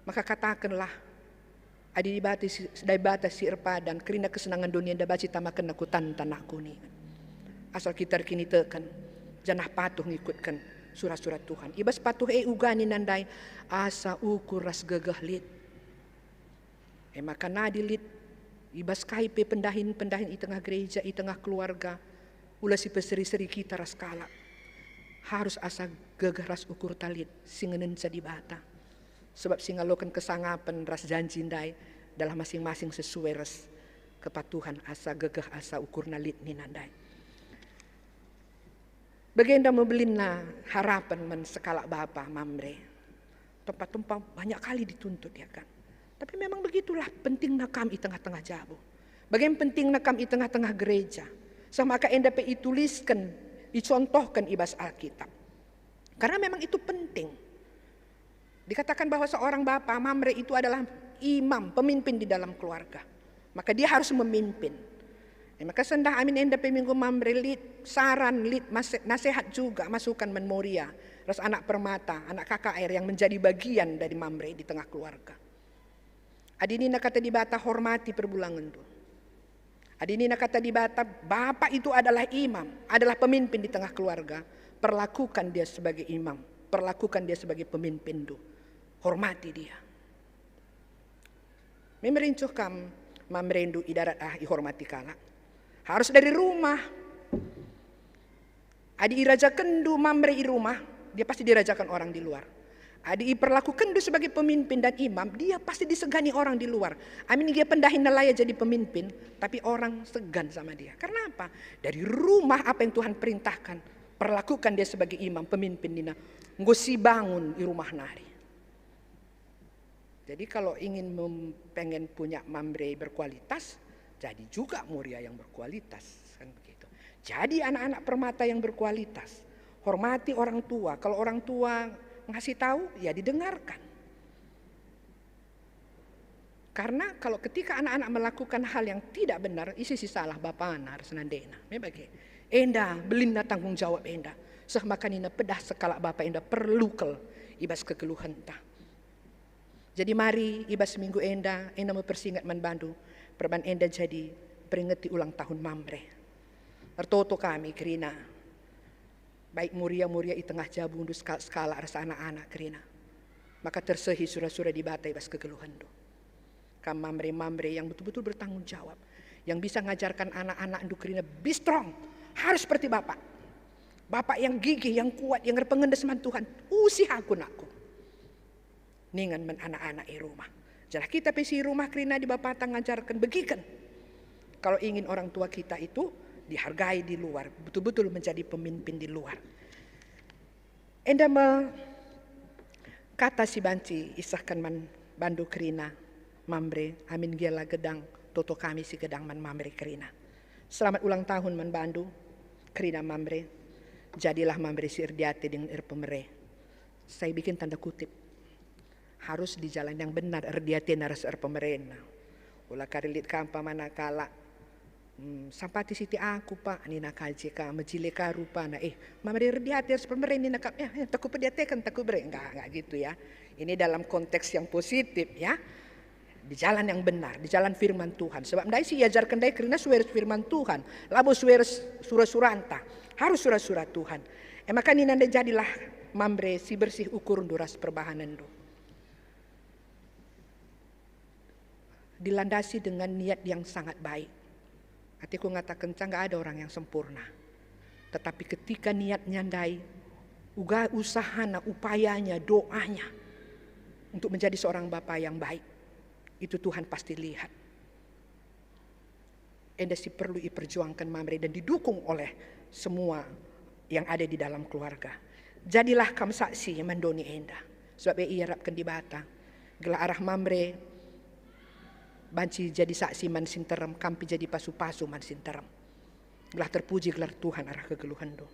Maka katakenlah, adi Dibata si, Dibata si erpadan, kerina kesenangan doni enda banci tamakenna ku tan-tanakku ningen. Asal kita erkiniteken, janah patuh ngikutken sura-sura Tuhan. I bas patuh e uga nina ndai, asa ukur ras gegeh lit. E maka nadi lit, i bas kai pe pendahin-pendahin i tengah gereja, i tengah keluarga, ula si peseri-seri kita ras kalak. Harus asa gegeh ras ukurta lit, si ngenenca Dibata. Sebab si ngaloken kesangapen ras janji ndai dalah masing-masing sesuai ras kepatuhan, asa gegeh asa ukurna lit nina ndai. Bagenda me belinna harapen man sekalak bapa, Mamre. Tempa-tempa banyak kali dituntut, ya kan? Tapi memang begitulah pentingna kam i tengah-tengah jabu. Bage pentingna kam i tengah-tengah gereja. Seh maka enda pe itulisken, icontohken i bas Alkitab. Karena memang itu penting. Dikatakan bahwa seorang bapa, Mamre, itu adalah imam, pemimpin di dalam keluarga. Maka dia harus memimpin. E maka sendah amin enda pe minggu Mamre lit saran, lit mase-, nasehat juga, masukan man Moria ras anak permata, anak K K R yang menjadi bagian dari Mamre di tengah keluarga. Adi nina Kata Dibata, hormati perbulangenndu. Adi nina Kata Dibata, bapa itu adalah imam, adalah pemimpin di tengah keluarga, perlakukan dia sebagai imam, perlakukan dia sebagai pemimpindu. Hormati dia. Me merincuh kam, Mamrendu, i darat ah ihormati kalak. Harus dari rumah. Adi irajakenndu Mamre i rumah, dia pasti dirajakan orang di luar. Adi iperlakukenndu sebagai pemimpin dan imam, dia pasti disegani orang di luar. Amin gia pendahinna la ia jadi pemimpin, tapi orang segan sama dia. Karena apa? Dari rumah apa yang Tuhan perintahkan, perlakukan dia sebagai imam, pemimpin nina, enggo sibangun i rumah nari. Jadi kalau ingin mem-, pengen punya Mamre berkualitas, jadi juga Moria yang berkualitas, kan begitu. Jadi anak-anak permata yang berkualitas, hormati orang tua. Kalau orang tua ngasih tahu, ya didengarkan. Karena kalau ketika anak-anak melakukan hal yang tidak benar, ise si salah, bapana ras nandena. Me bage. Enda belinna tanggung jawab enda. Seh maka nina pedah sekalak bapa enda perlu kal i bas kegeluhenta. Jadi mari i bas minggu enda, enda me persinget man bandu, perban enda jadi peringeti ulang tahun Mamre. Ertoto kami kerina, baik Moria-Moria i tengah jabundu, sekal-, sekalak ras anak-anak kerina. Maka tersehi sura-sura Dibata i bas kegeluhenndu. Kam Mamre-Mamre yang betul-betul bertanggung jawab, yang bisa ngajarkan anak-anakndu kerina, be strong, harus seperti Bapak. Bapak yang gigih, yang kuat, yang erpengendes man Tuhan, usih aku, nakku. Ningen man anak-anak i rumah. Janah kita pe si i rumah kerina adi bapata ngajarken, begiken. Kalau ingin orang tua kita itu dihargai di luar, betul-betul menjadi pemimpin di luar. Enda me kata si banci isehken man bandu kerina, Mamre, amin gia la gedang, toto kami si gedang man Mamre kerina. Selamat ulang tahun man bandu kerina, Mamre. Jadilah Mamre si erdiate dingen erpemere. Saya bikin tanda kutip. Harus di jalan yang benar erdiatena ras erpemerena. Ula kari lit ka umpamana kalak, "Hmm, sampati siti aku, Pak," nina ka je ka, mejile ka rupana. "Eh, Mamre erdiate ras pemere," nina ka, "Eh, eh, tak kuperdiateken, tak kubere." Enggak, enggak gitu ya. Ini dalam konteks yang positif ya. Di jalan yang benar, di jalan firman Tuhan. Sebab ndai si iajarken ndai kerina sue ras firman Tuhan, labo sue ras sura-suranta. Harus sura-sura Tuhan. E maka nina ndai, jadilah Mamre si bersih ukurndu ras perbahanenndu. Dilandasi dengan niat yang sangat baik. Ateku ngatakenca, nggak ada orang yang sempurna. Tetapi ketika niatnya ndai, uga usahana, upayanya, doanya untuk menjadi seorang bapa yang baik, Itu Tuhan pasti lihat. Enda si perlu iperjuangken Mamre dan didukung oleh semua yang ada di dalam keluarga. Jadilah kam saksi man doni enda, sebab e iarapken Dibata, gelah arah Mamre banci jadi saksi man si nterem, kam pe jadi pasu-pasu man si nterem, gelah terpuji gelar Tuhan arah kegeluhenndu.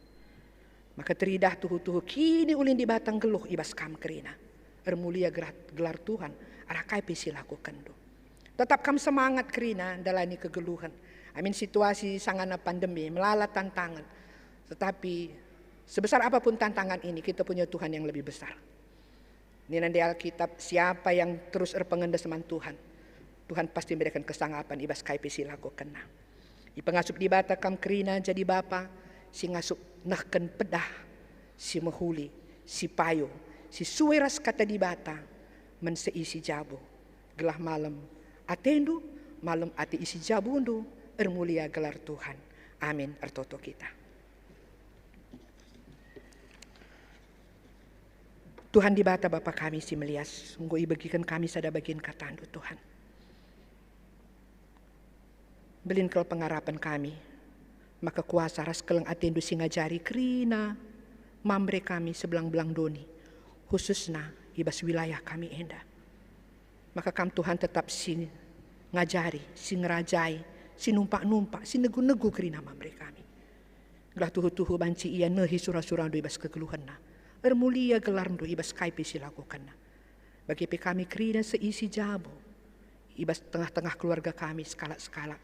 Maka teridah tuhu-tuhu kiniulin Dibata nggeluh i bas kam kerina. Ermulia gelar, gelar Tuhan arah kai pe si lakukenndu. Tetap kam semangat kerina ndalani kegeluhen. Amin situasi sangana pandemi, melala tantangan. Tetapi sebesar apapun tantangan ini, kita punya Tuhan yang lebih besar. Nina ndai Alkitab, siapa yang terus erpengendes man Tuhan, Tuhan pasti mereken kesangapen i bas kai pe si lakokenna. Ipengasup Dibata kam kerina jadi bapa si ngasup nehken pedah, si mehuli, si payo, si sue ras Kata Dibata, man seisi jabu. Gelah malem atendu, malem ate isi jabundu, ermulia gelar Tuhan. Amin. Ertoto kita. Tuhan Dibata, Bapa kami si melias, enggo ibegiken kami sada bagin KataNdu, Tuhan. Mbelin kal pengarapen kami, maka kuasa ras keleng ateNdu si ngajari kerina Mamre kami sebelang-belang doni, khususna i bas wilayah kami enda. Maka Kam, Tuhan, tetap si ngajari, si ngerajai, si numpak-numpak, si negu-negu kerina Mamre kami. Gelah tuhu-tuhu banci ia nehi sura-suraNdu i bas kegeluhenna. Ermulia gelarNdu i bas kai pe si lakokenna. Bage pe kami kerina seisi jabu, i bas tengah-tengah keluarga kami sekalak-sekalak,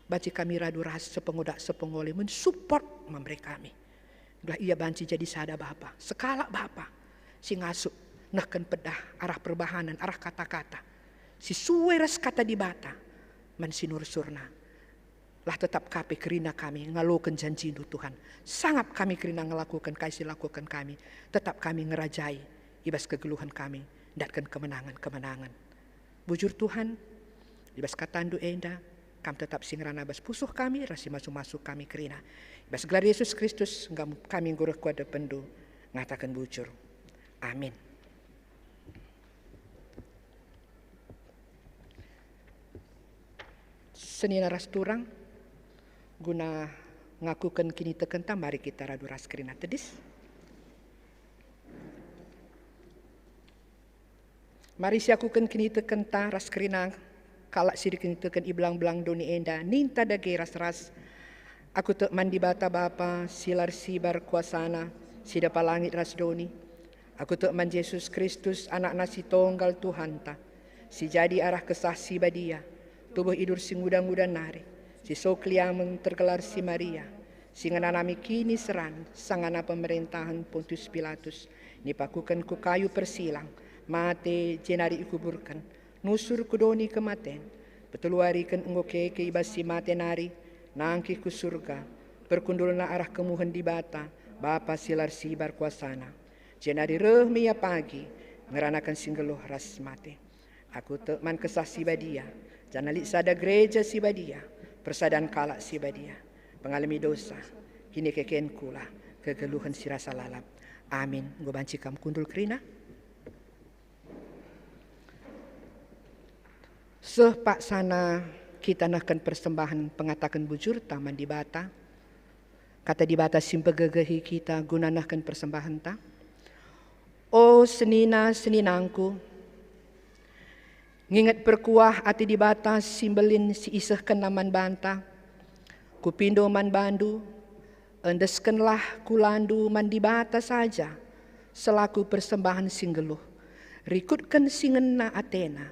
banci kami radu ras sepengoda-sepengole mensupport Mamre kami. Gelah ia banci jadi sada bapa, sekalak bapa, si ngasup, nehken pedah arah perbahanen, arah kata-kata, si sue ras Kata Dibata, man sinursurna. Lah tetap ka pe kerina kami ngaloken janjiNdu, Tuhan. Sangap kami kerina ngelakoken kai si lakoken kami. Tetap kami ngerajai i bas kegeluhen kami, ndatken kemenangen-kemenangen. Bujur, Tuhan, i bas KataNdu enda, Kam tetap si ngerana bas pusuh kami, ras si masu-masu kami kerina. I bas gelar Yesus Kristus, kami enggo reh ku adepenNdu, ngataken bujur. Amin. Senina ras turang, guna ngakuken kinitekenta, mari kita radu ras kerina tedis. Mari siakuken kinitekenta ras kerina kalak si erkiniteken i belang-belang doni enda, ninta dage ras-ras, "Aku tek man Dibata Bapa, si la ersibar kuasaNa, si dapa langit ras doni. Aku tek man Jesus Kristus, AnakNa si Tonggal Tuhanta, si jadi arah Kesah Si Badia, tubuh idur si nguda-nguda nari, si so keliamen tergelar si Maria, si ngenanami kiniseran sangana pemerentahen Pontius Pilatus, nipakuken ku kayu persilang, mate, jenari ikuburken, nusur ku doni kematen, peteluariken enggo keke i bas si mate nari, nangkih ku Surga, perkundulna arah kemuhen Dibata, Bapa si la ersibar kuasaNa. Jenari reh me Ia pagi, ngeranaken si nggeluh ras mate. Aku tek man Kesah Si Badia, janah lit sada gereja si badia, persadan kalak si badia, pengalemi dosa, kinikekenkulah kegeluhen si rasa lalap. Amin." Enggo banci kam kundul kerina? Seh paksana kita nehken persembahen pengataken bujurta man Dibata. Kata Dibata si mpegegehi kita guna nehken persembahenta. O senina-seninangku, nginget perkuah ate Dibata si mbelin si isehkenNa man banta. Kupindo man bandu, endeskenlah kulandu man Dibata saja selaku persembahen si nggeluh. Rikutken si ngena atena,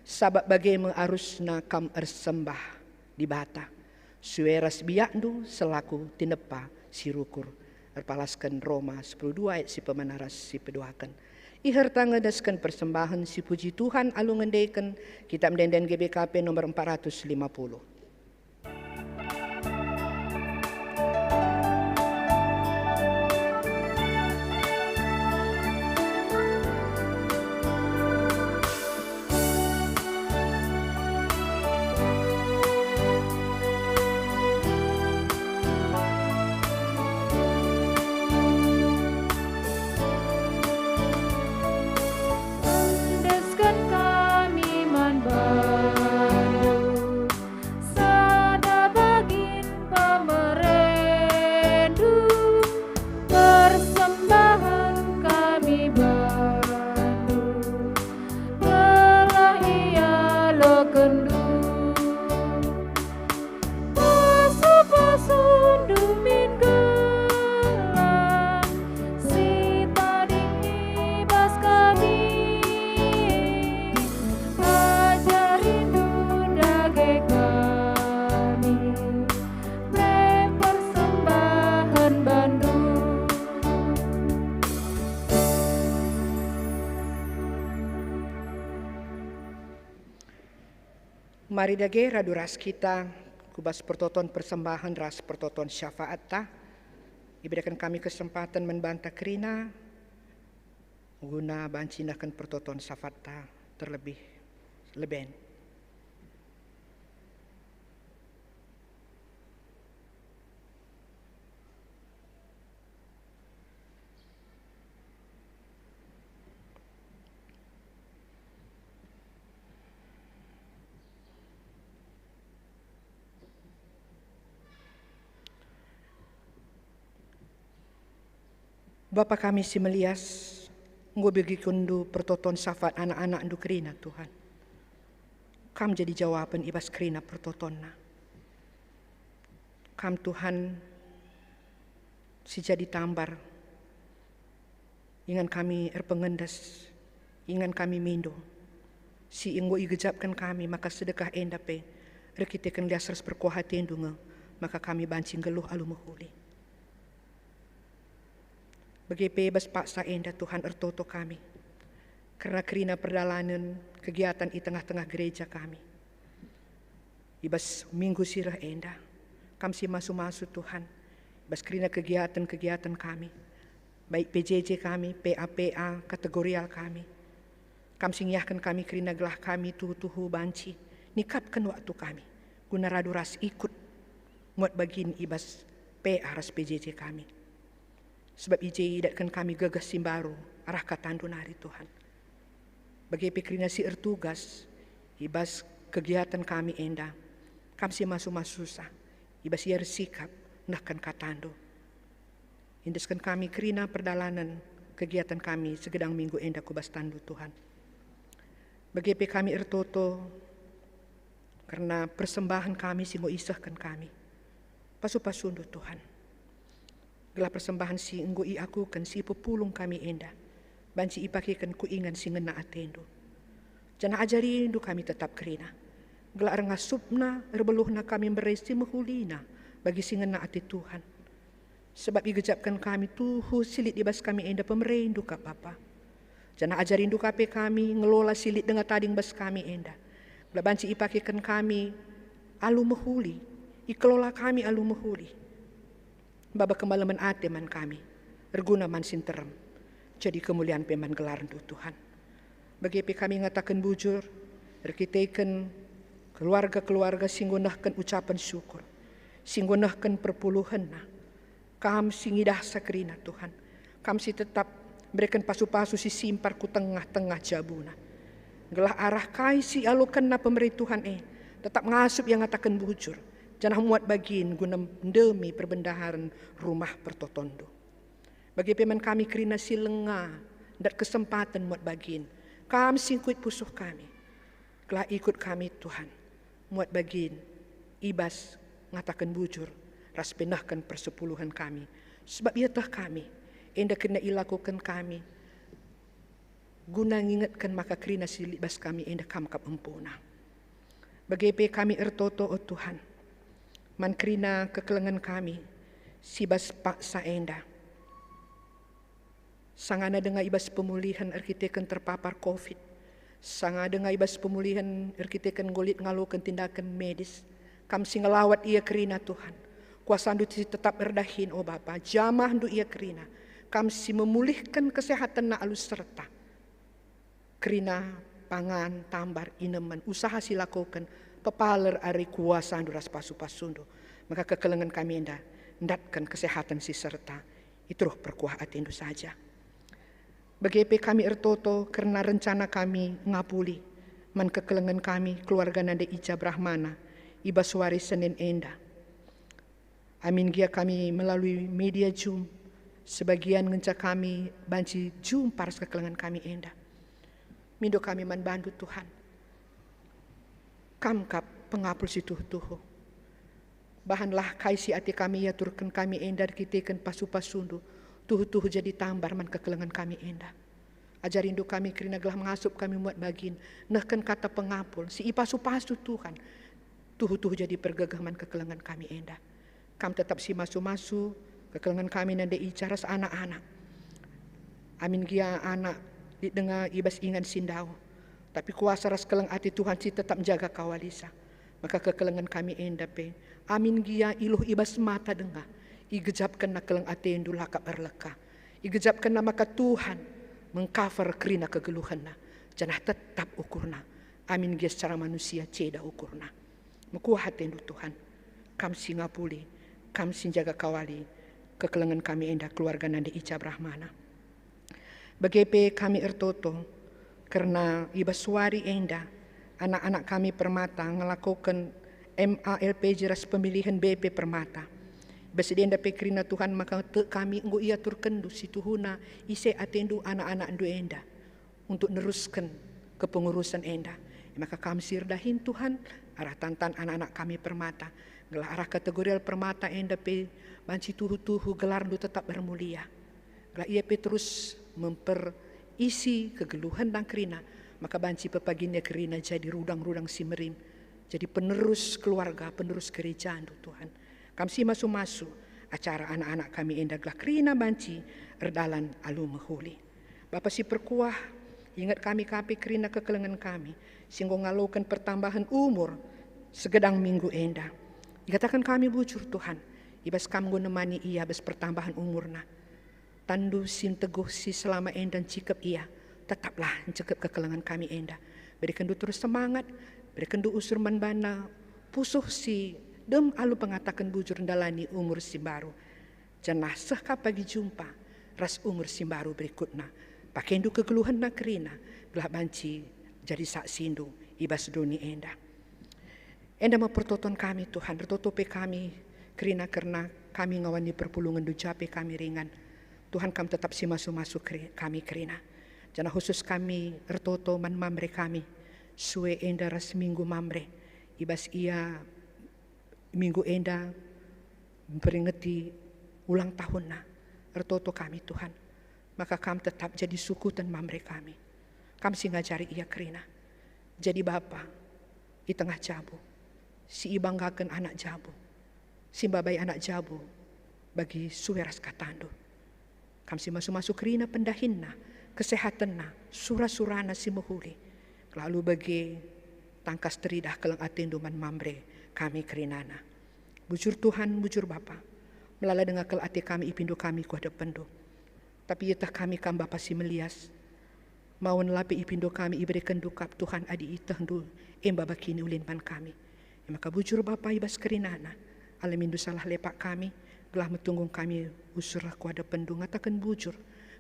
sabap bage me arusna kam ersembah Dibata, sue ras biakndu selaku tinepa si rukur. Erpalasken Roma sepuluh dua ayat si pemena ras si peduaken. Iherta ngendesken persembahen si puji Tuhan alu ngendeken Kitab Ende-enden G B K P nomor empat ratus lima puluh. Endesken kami man Bapa. Mari dage radu ras kita ku bas pertoton persembahen ras pertoton syafaatta. Ibereken kami kesempaten man banta kerina guna banci nehken pertoton syafaatta terlebih leben. Bapa kami si melias, enggo ibegikenNdu pertoton syafaat anak-anakNdu kerina, Tuhan. Kam jadi jawapen i bas kerina pertotonna. Kam, Tuhan, si jadi tambar. Ingan kami erpengendes, ingan kami mindo, si enggo igejapken kami maka sedekah enda pe erkiteken lias ras perkuah ateNdu nge maka kami banci nggeluh alu mehuli. Bage pe bas paksa enda, Tuhan, ertoto kami kerna kerina perdalanen kegiatan i tengah-tengah gereja kami. I bas minggu si reh enda, Kam si masu-masu, Tuhan, i bas kerina kegiaten-kegiaten kami, baik P J J kami, P A P A, kategorial kami. Kam si ngiahken kami kerina gelah kami tuhu-tuhu banci nikapken waktu kami guna radu ras ikut muat bagin i bas P A ras P J J kami. Sebab i je idatken kami gegeh si mbaru arah kataNdu nari, Tuhan. Bage pe kerina si ertugas i bas kegiaten kami enda, Kam si masu-masusa, i bas ia ersikap nehken kataNdu. Endesken kami kerina perdalanen kegiaten kami segedang minggu enda ku bas tanNdu, Tuhan. Bage pe kami ertoto kerna persembahen kami si enggo isehken kami. Pasu-pasuNdu, Tuhan. Gelah persembahen si enggo iakuken si ipepulung kami enda banci ipakeken ku ingan si ngena ateNdu. Janah ajarindu kami tetap kerina, gelah erngasupna, erbeluhna kami mbere si mehulina bagi si ngena ate Tuhan. Sebab igejapken kami tuhu si lit i bas kami enda pemerendu kap, Bapa. Janah ajarindu ka pe kami ngelola si lit denga tading bas kami enda, gelah banci ipakeken kami alu mehuli, ikelola kami alu mehuli. Maba kemalemen ate man kami, erguna man si nterem, jadi kemulian pe man gelarNdu, Tuhan. Bage pe kami ngataken bujur, erkiteken keluarga-keluarga si enggo nehken ucapen syukur, si enggo nehken perpuluhenna. Kam si ngidahsa kerina, Tuhan. Kam si tetap mereken pasu-pasu si simpar ku tengah-tengah jabuna. Gelah arah kai si ialokenna pemere Tuhan e, tetap ngasup ia ngataken bujur, janah muat bagin guna ndemi perbendaharen rumah pertotonNdu. Bage pe man kami kerina si langa ndat kesempaten muat bagin, Kam si ngkuit pusuh kami. Gelah ikut kami, Tuhan, muat bagin i bas ngataken bujur ras pe nehken persepuluhen kami, sebab ieteh kami enda kerina ilakoken kami guna ngingetken maka kerina si lit bas kami enda Kam kap empuna. Bage pe kami ertoto, o Tuhan, man kerina kekelengen kami si bas paksa enda. Sangana denga i bas pemulihen erkiteken terpapar covid, sanga denga i bas pemulihen erkiteken enggo lit ngaloken tindaken medis, Kam si ngelawat ia kerina, Tuhan. KuasaNdu si tetap erdahin, o Bapa, jamahNdu ia kerina. Kam si memulihken kesehatenna alu serta kerina pangan, tambar, inemen, usaha si ilakoken, pepaler ari kuasaNdu ras pasu-pasuNdu. Maka kekelengen kami enda ndatken kesehaten si serta i teruh perkuah ateNdu saja. Bage pe kami ertoto kerna rencana kami ngapuli man kekelengen kami keluarga nande Ica Brahmana i bas wari Senin enda. Amin gia kami melalui media Zoom, sebagian ngenca kami banci jumpa ras kekelengen kami enda. Mindo kami man bandu, Tuhan. Kam kap pengapul si tuhu-tuhu. Bahanlah kai si ate kami iaturken kami enda erkiteken pasu-pasundu, tuhu-tuhu jadi tambar man kekelengen kami enda. Ajarindu kami kerina gelah ngasup kami muat bagin nehken kata pengapul si ipasu-pasu Tuhan, tuhu-tuhu jadi pergegeh man kekelengen kami enda. Kam tetap si masu-masu kekelengen kami nande Ica ras anak-anak. Amin gia anak lit denga i bas ingan si ndauh, tapi kuasa ras keleng ate Tuhan si tetap njaga kawalisa. Maka kekelengen kami enda pe, amin gia iluh i bas mata denga, igejapkenna keleng atendu lakap erleka. Igejapkenna maka Tuhan mengcover kerina kegeluhenna, janah tetap ukurna. Amin gia secara manusia ceda ukurna. Mekuah atendu Tuhan, Kam si ngapuli, Kam si njaga kawali kekelengen kami enda keluarga nande Ica Brahmana. Bage pe kami ertoto kerna i bas wari enda anak-anak kami Permata ngelakoken M A L P J ras pemilihen B P Permata. I bas si enda pe kerina Tuhan maka tek kami enggo iaturkenNdu si tuhuna ise atenNdu anak-anakNdu enda untuk nerusken kepengurusen enda. E maka Kam si erdahin Tuhan, arah tantan anak-anak kami Permata, gelah arah kategorial Permata enda pe banci tuhu-tuhu gelarNdu tetap ermulia. Gelah ia pe terus memperisi kegeluhen nang kerina, maka banci pepaginna kerina jadi rudang-rudang si merim, jadi penerus keluarga, penerus gerejaNdu, Tuhan. Kam si masu-masu acara anak-anak kami enda gelah kerina banci erdalan alu mehuli. Bapa si perkuah, inget kami ka pe kerina kekelengen kami, si enggo ngaloken pertambahen umur segedang minggu enda. Ikataken kami bujur, Tuhan, i bas Kam enggo nemani ia bas pertambahen umurna. TanNdu si nteguh si selama enda ncikep ia, tetaplah ncikep kekelengen kami enda. BerekenNdu terus semangat, berekenNdu usur man bana pusuh si dem alu pengataken bujur ndalani umur si mbaru. Janah seh ka pagi jumpa ras umur si mbaru berikutna. PakeNdu kegeluhenna kerina, gelah banci jadi saksindu i bas doni enda. Enda me pertoton kami, Tuhan, ertoto pe kami kerina kerna kami ngawani perpulungenNdu ja pe kami ringan. Tuhan, Kam tetap si masu-masu keri-, kami kerina. Janah khusus kami ertoto man Mamre kami, sue enda ras minggu Mamre, i bas ia minggu enda mperingeti ulang tahunna. Ertoto kami, Tuhan, maka Kam tetap jadi sukuten Mamre kami. Kam si ngajari ia kerina jadi bapa i tengah jabu, si ibanggaken anak jabu, si mbabai anak jabu bagi sue ras kataNdu. Kam si masu-masu kerina pendahinna, kesehatenna, sura-surana si mehuli, kelalu bage tangkas teridah keleng ateNdu man Mamre kami kerinana. Bujur Tuhan, bujur Bapa, melala denga kal ate kami ipindo kami ku hadepenNdu. Tapi ieteh kami Kam Bapa si melias, mawen la pe ipindo kami iberekenNdu kap Tuhan adi ietehndu e maba kiniulin man kami. E maka bujur Bapa i bas kerinana, alemiNdu salah lepak kami, gelah metunggung kami usur ku hadepenNdu ngataken bujur,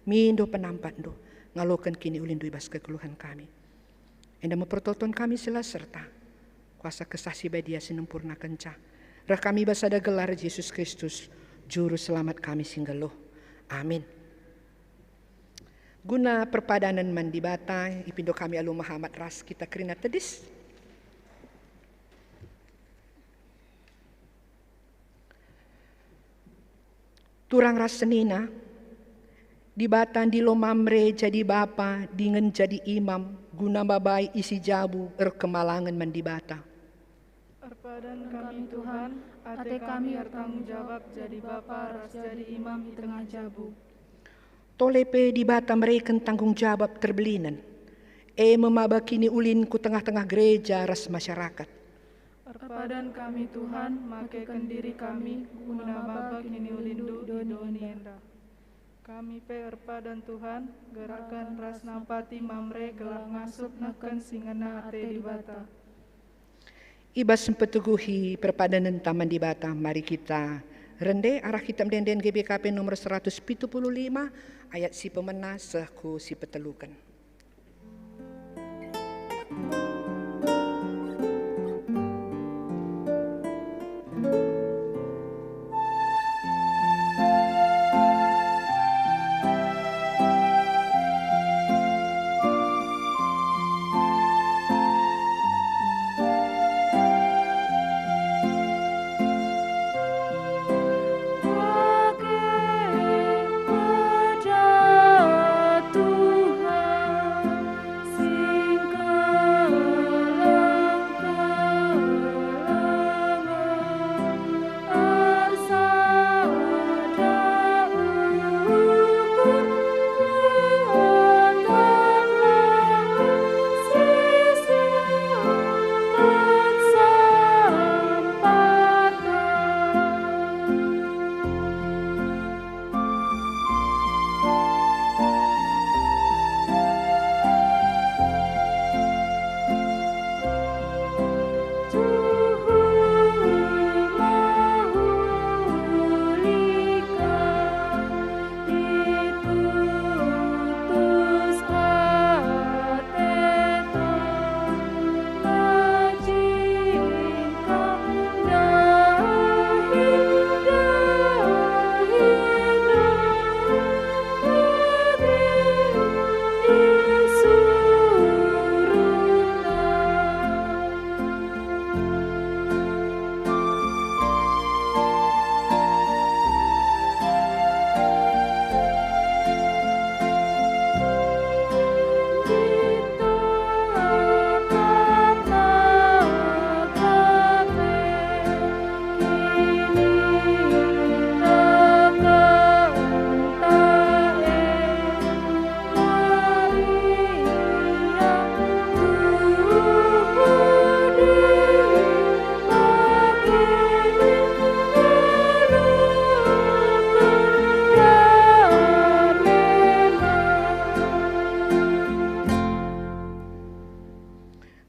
mindo penampatNdu, ngaloken kiniulinNdu i bas kegeluhen kami. Enda me pertoton kami sela serta kuasa Kesah Si Badia si nempurnakenca. Reh kami bas sada gelar Jesus Kristus, Juru Selamat kami si nggeluh. Amin. Guna perpadanen man Dibata, ipindo kami alu mehamat ras kita kerina tedis. Turang ras senina, Dibata ndilo Mamre jadi bapa dingen jadi imam guna mbabai isi jabu erkemalangen man Dibata. Erpadan kami, Tuhan, ate kami ertanggung jawab jadi bapa ras jadi imam i tengah jabu. Tole pe Dibata mereken tanggung jawab terbelinen, e me maba kiniulin ku tengah-tengah gereja ras masyarakat. Erpadan kami, Tuhan, makeken diri kami guna maba kiniulinNdu i doni enda. Kami pe erpadan, Tuhan, gerakkan ras nampati Mamre gelah ngasup nehken si ngena ate Dibata. I bas mpeteguhi perpadanenta man Dibata, mari kita rende arah Kitab Ende-enden G B K P nomor seratus pitu puluh lima, ayat si pemena seh ku si peteluken.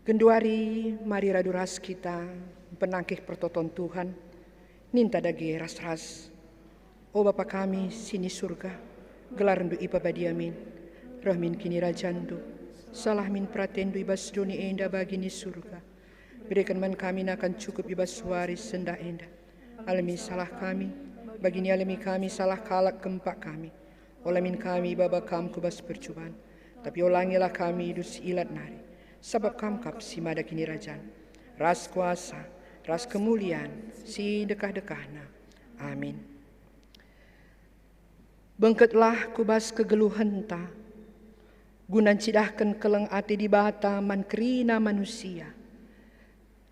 Genduari mari radu ras kita mpenangkih pertoton Tuhan, ninta dage ras-ras. O Bapa kami si ni Surga, gelarNdu ipabadia min. Reh min kinirajanNdu. Salah min peratenNdu i bas doni enda bagi ni Surga. Bereken man kami nakan cukup i bas wari sendah enda. Alemi salah kami, bagi ni alemi kami salah kalak kempak kami. Ola min kami baba Kam ku bas percuban, tapi olangilah kami dus si ilat nari, sabap Kam kap si mada kinirajan, ras kuasa, ras kemulian si ndekah-ndekahna. Amin. Bengketlah ku bas kegeluhenta, guna ncidahken keleng ate Dibata man kerina manusia,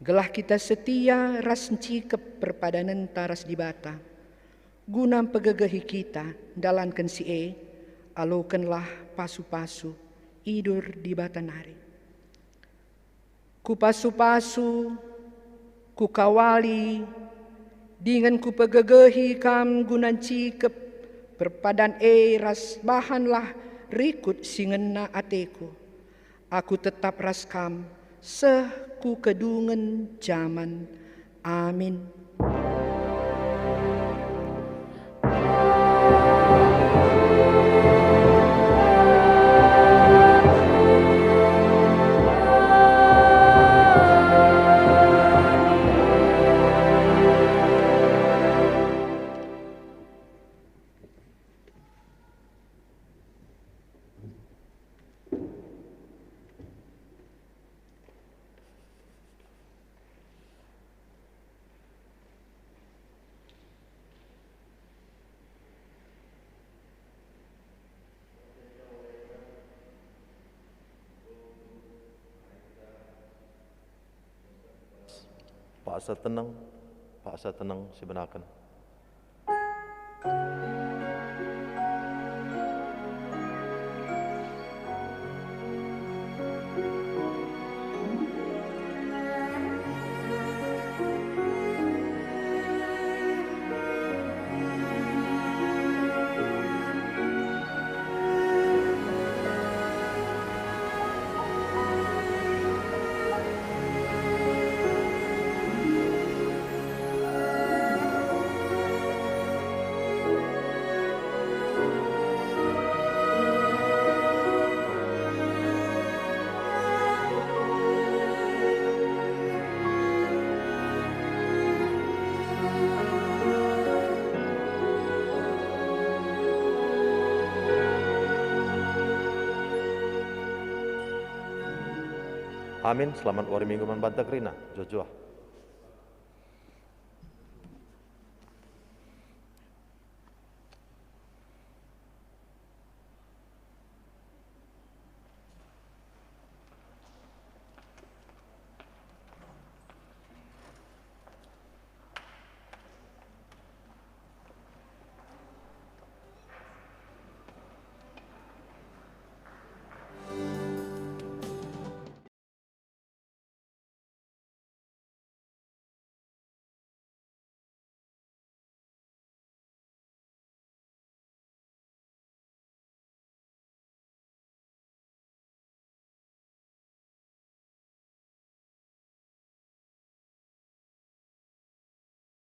gelah kita setia ras ncikep perpadanenta ras Dibata, guna mpegegehi kita ndalanken si e, alokenlah pasu-pasu idur Dibata nari. Kupasu-pasu, kukawali, dingen kupegegehi kam guna ncikep perpadan e ras bahanlah rikut si ngena ateku. Aku tetap ras kam seh ku kedungen jaman. Amin. Paksa teneng, paksa teneng sibenaken. Amin. Selamat wari Minggu man banta kerina. Juah-juah.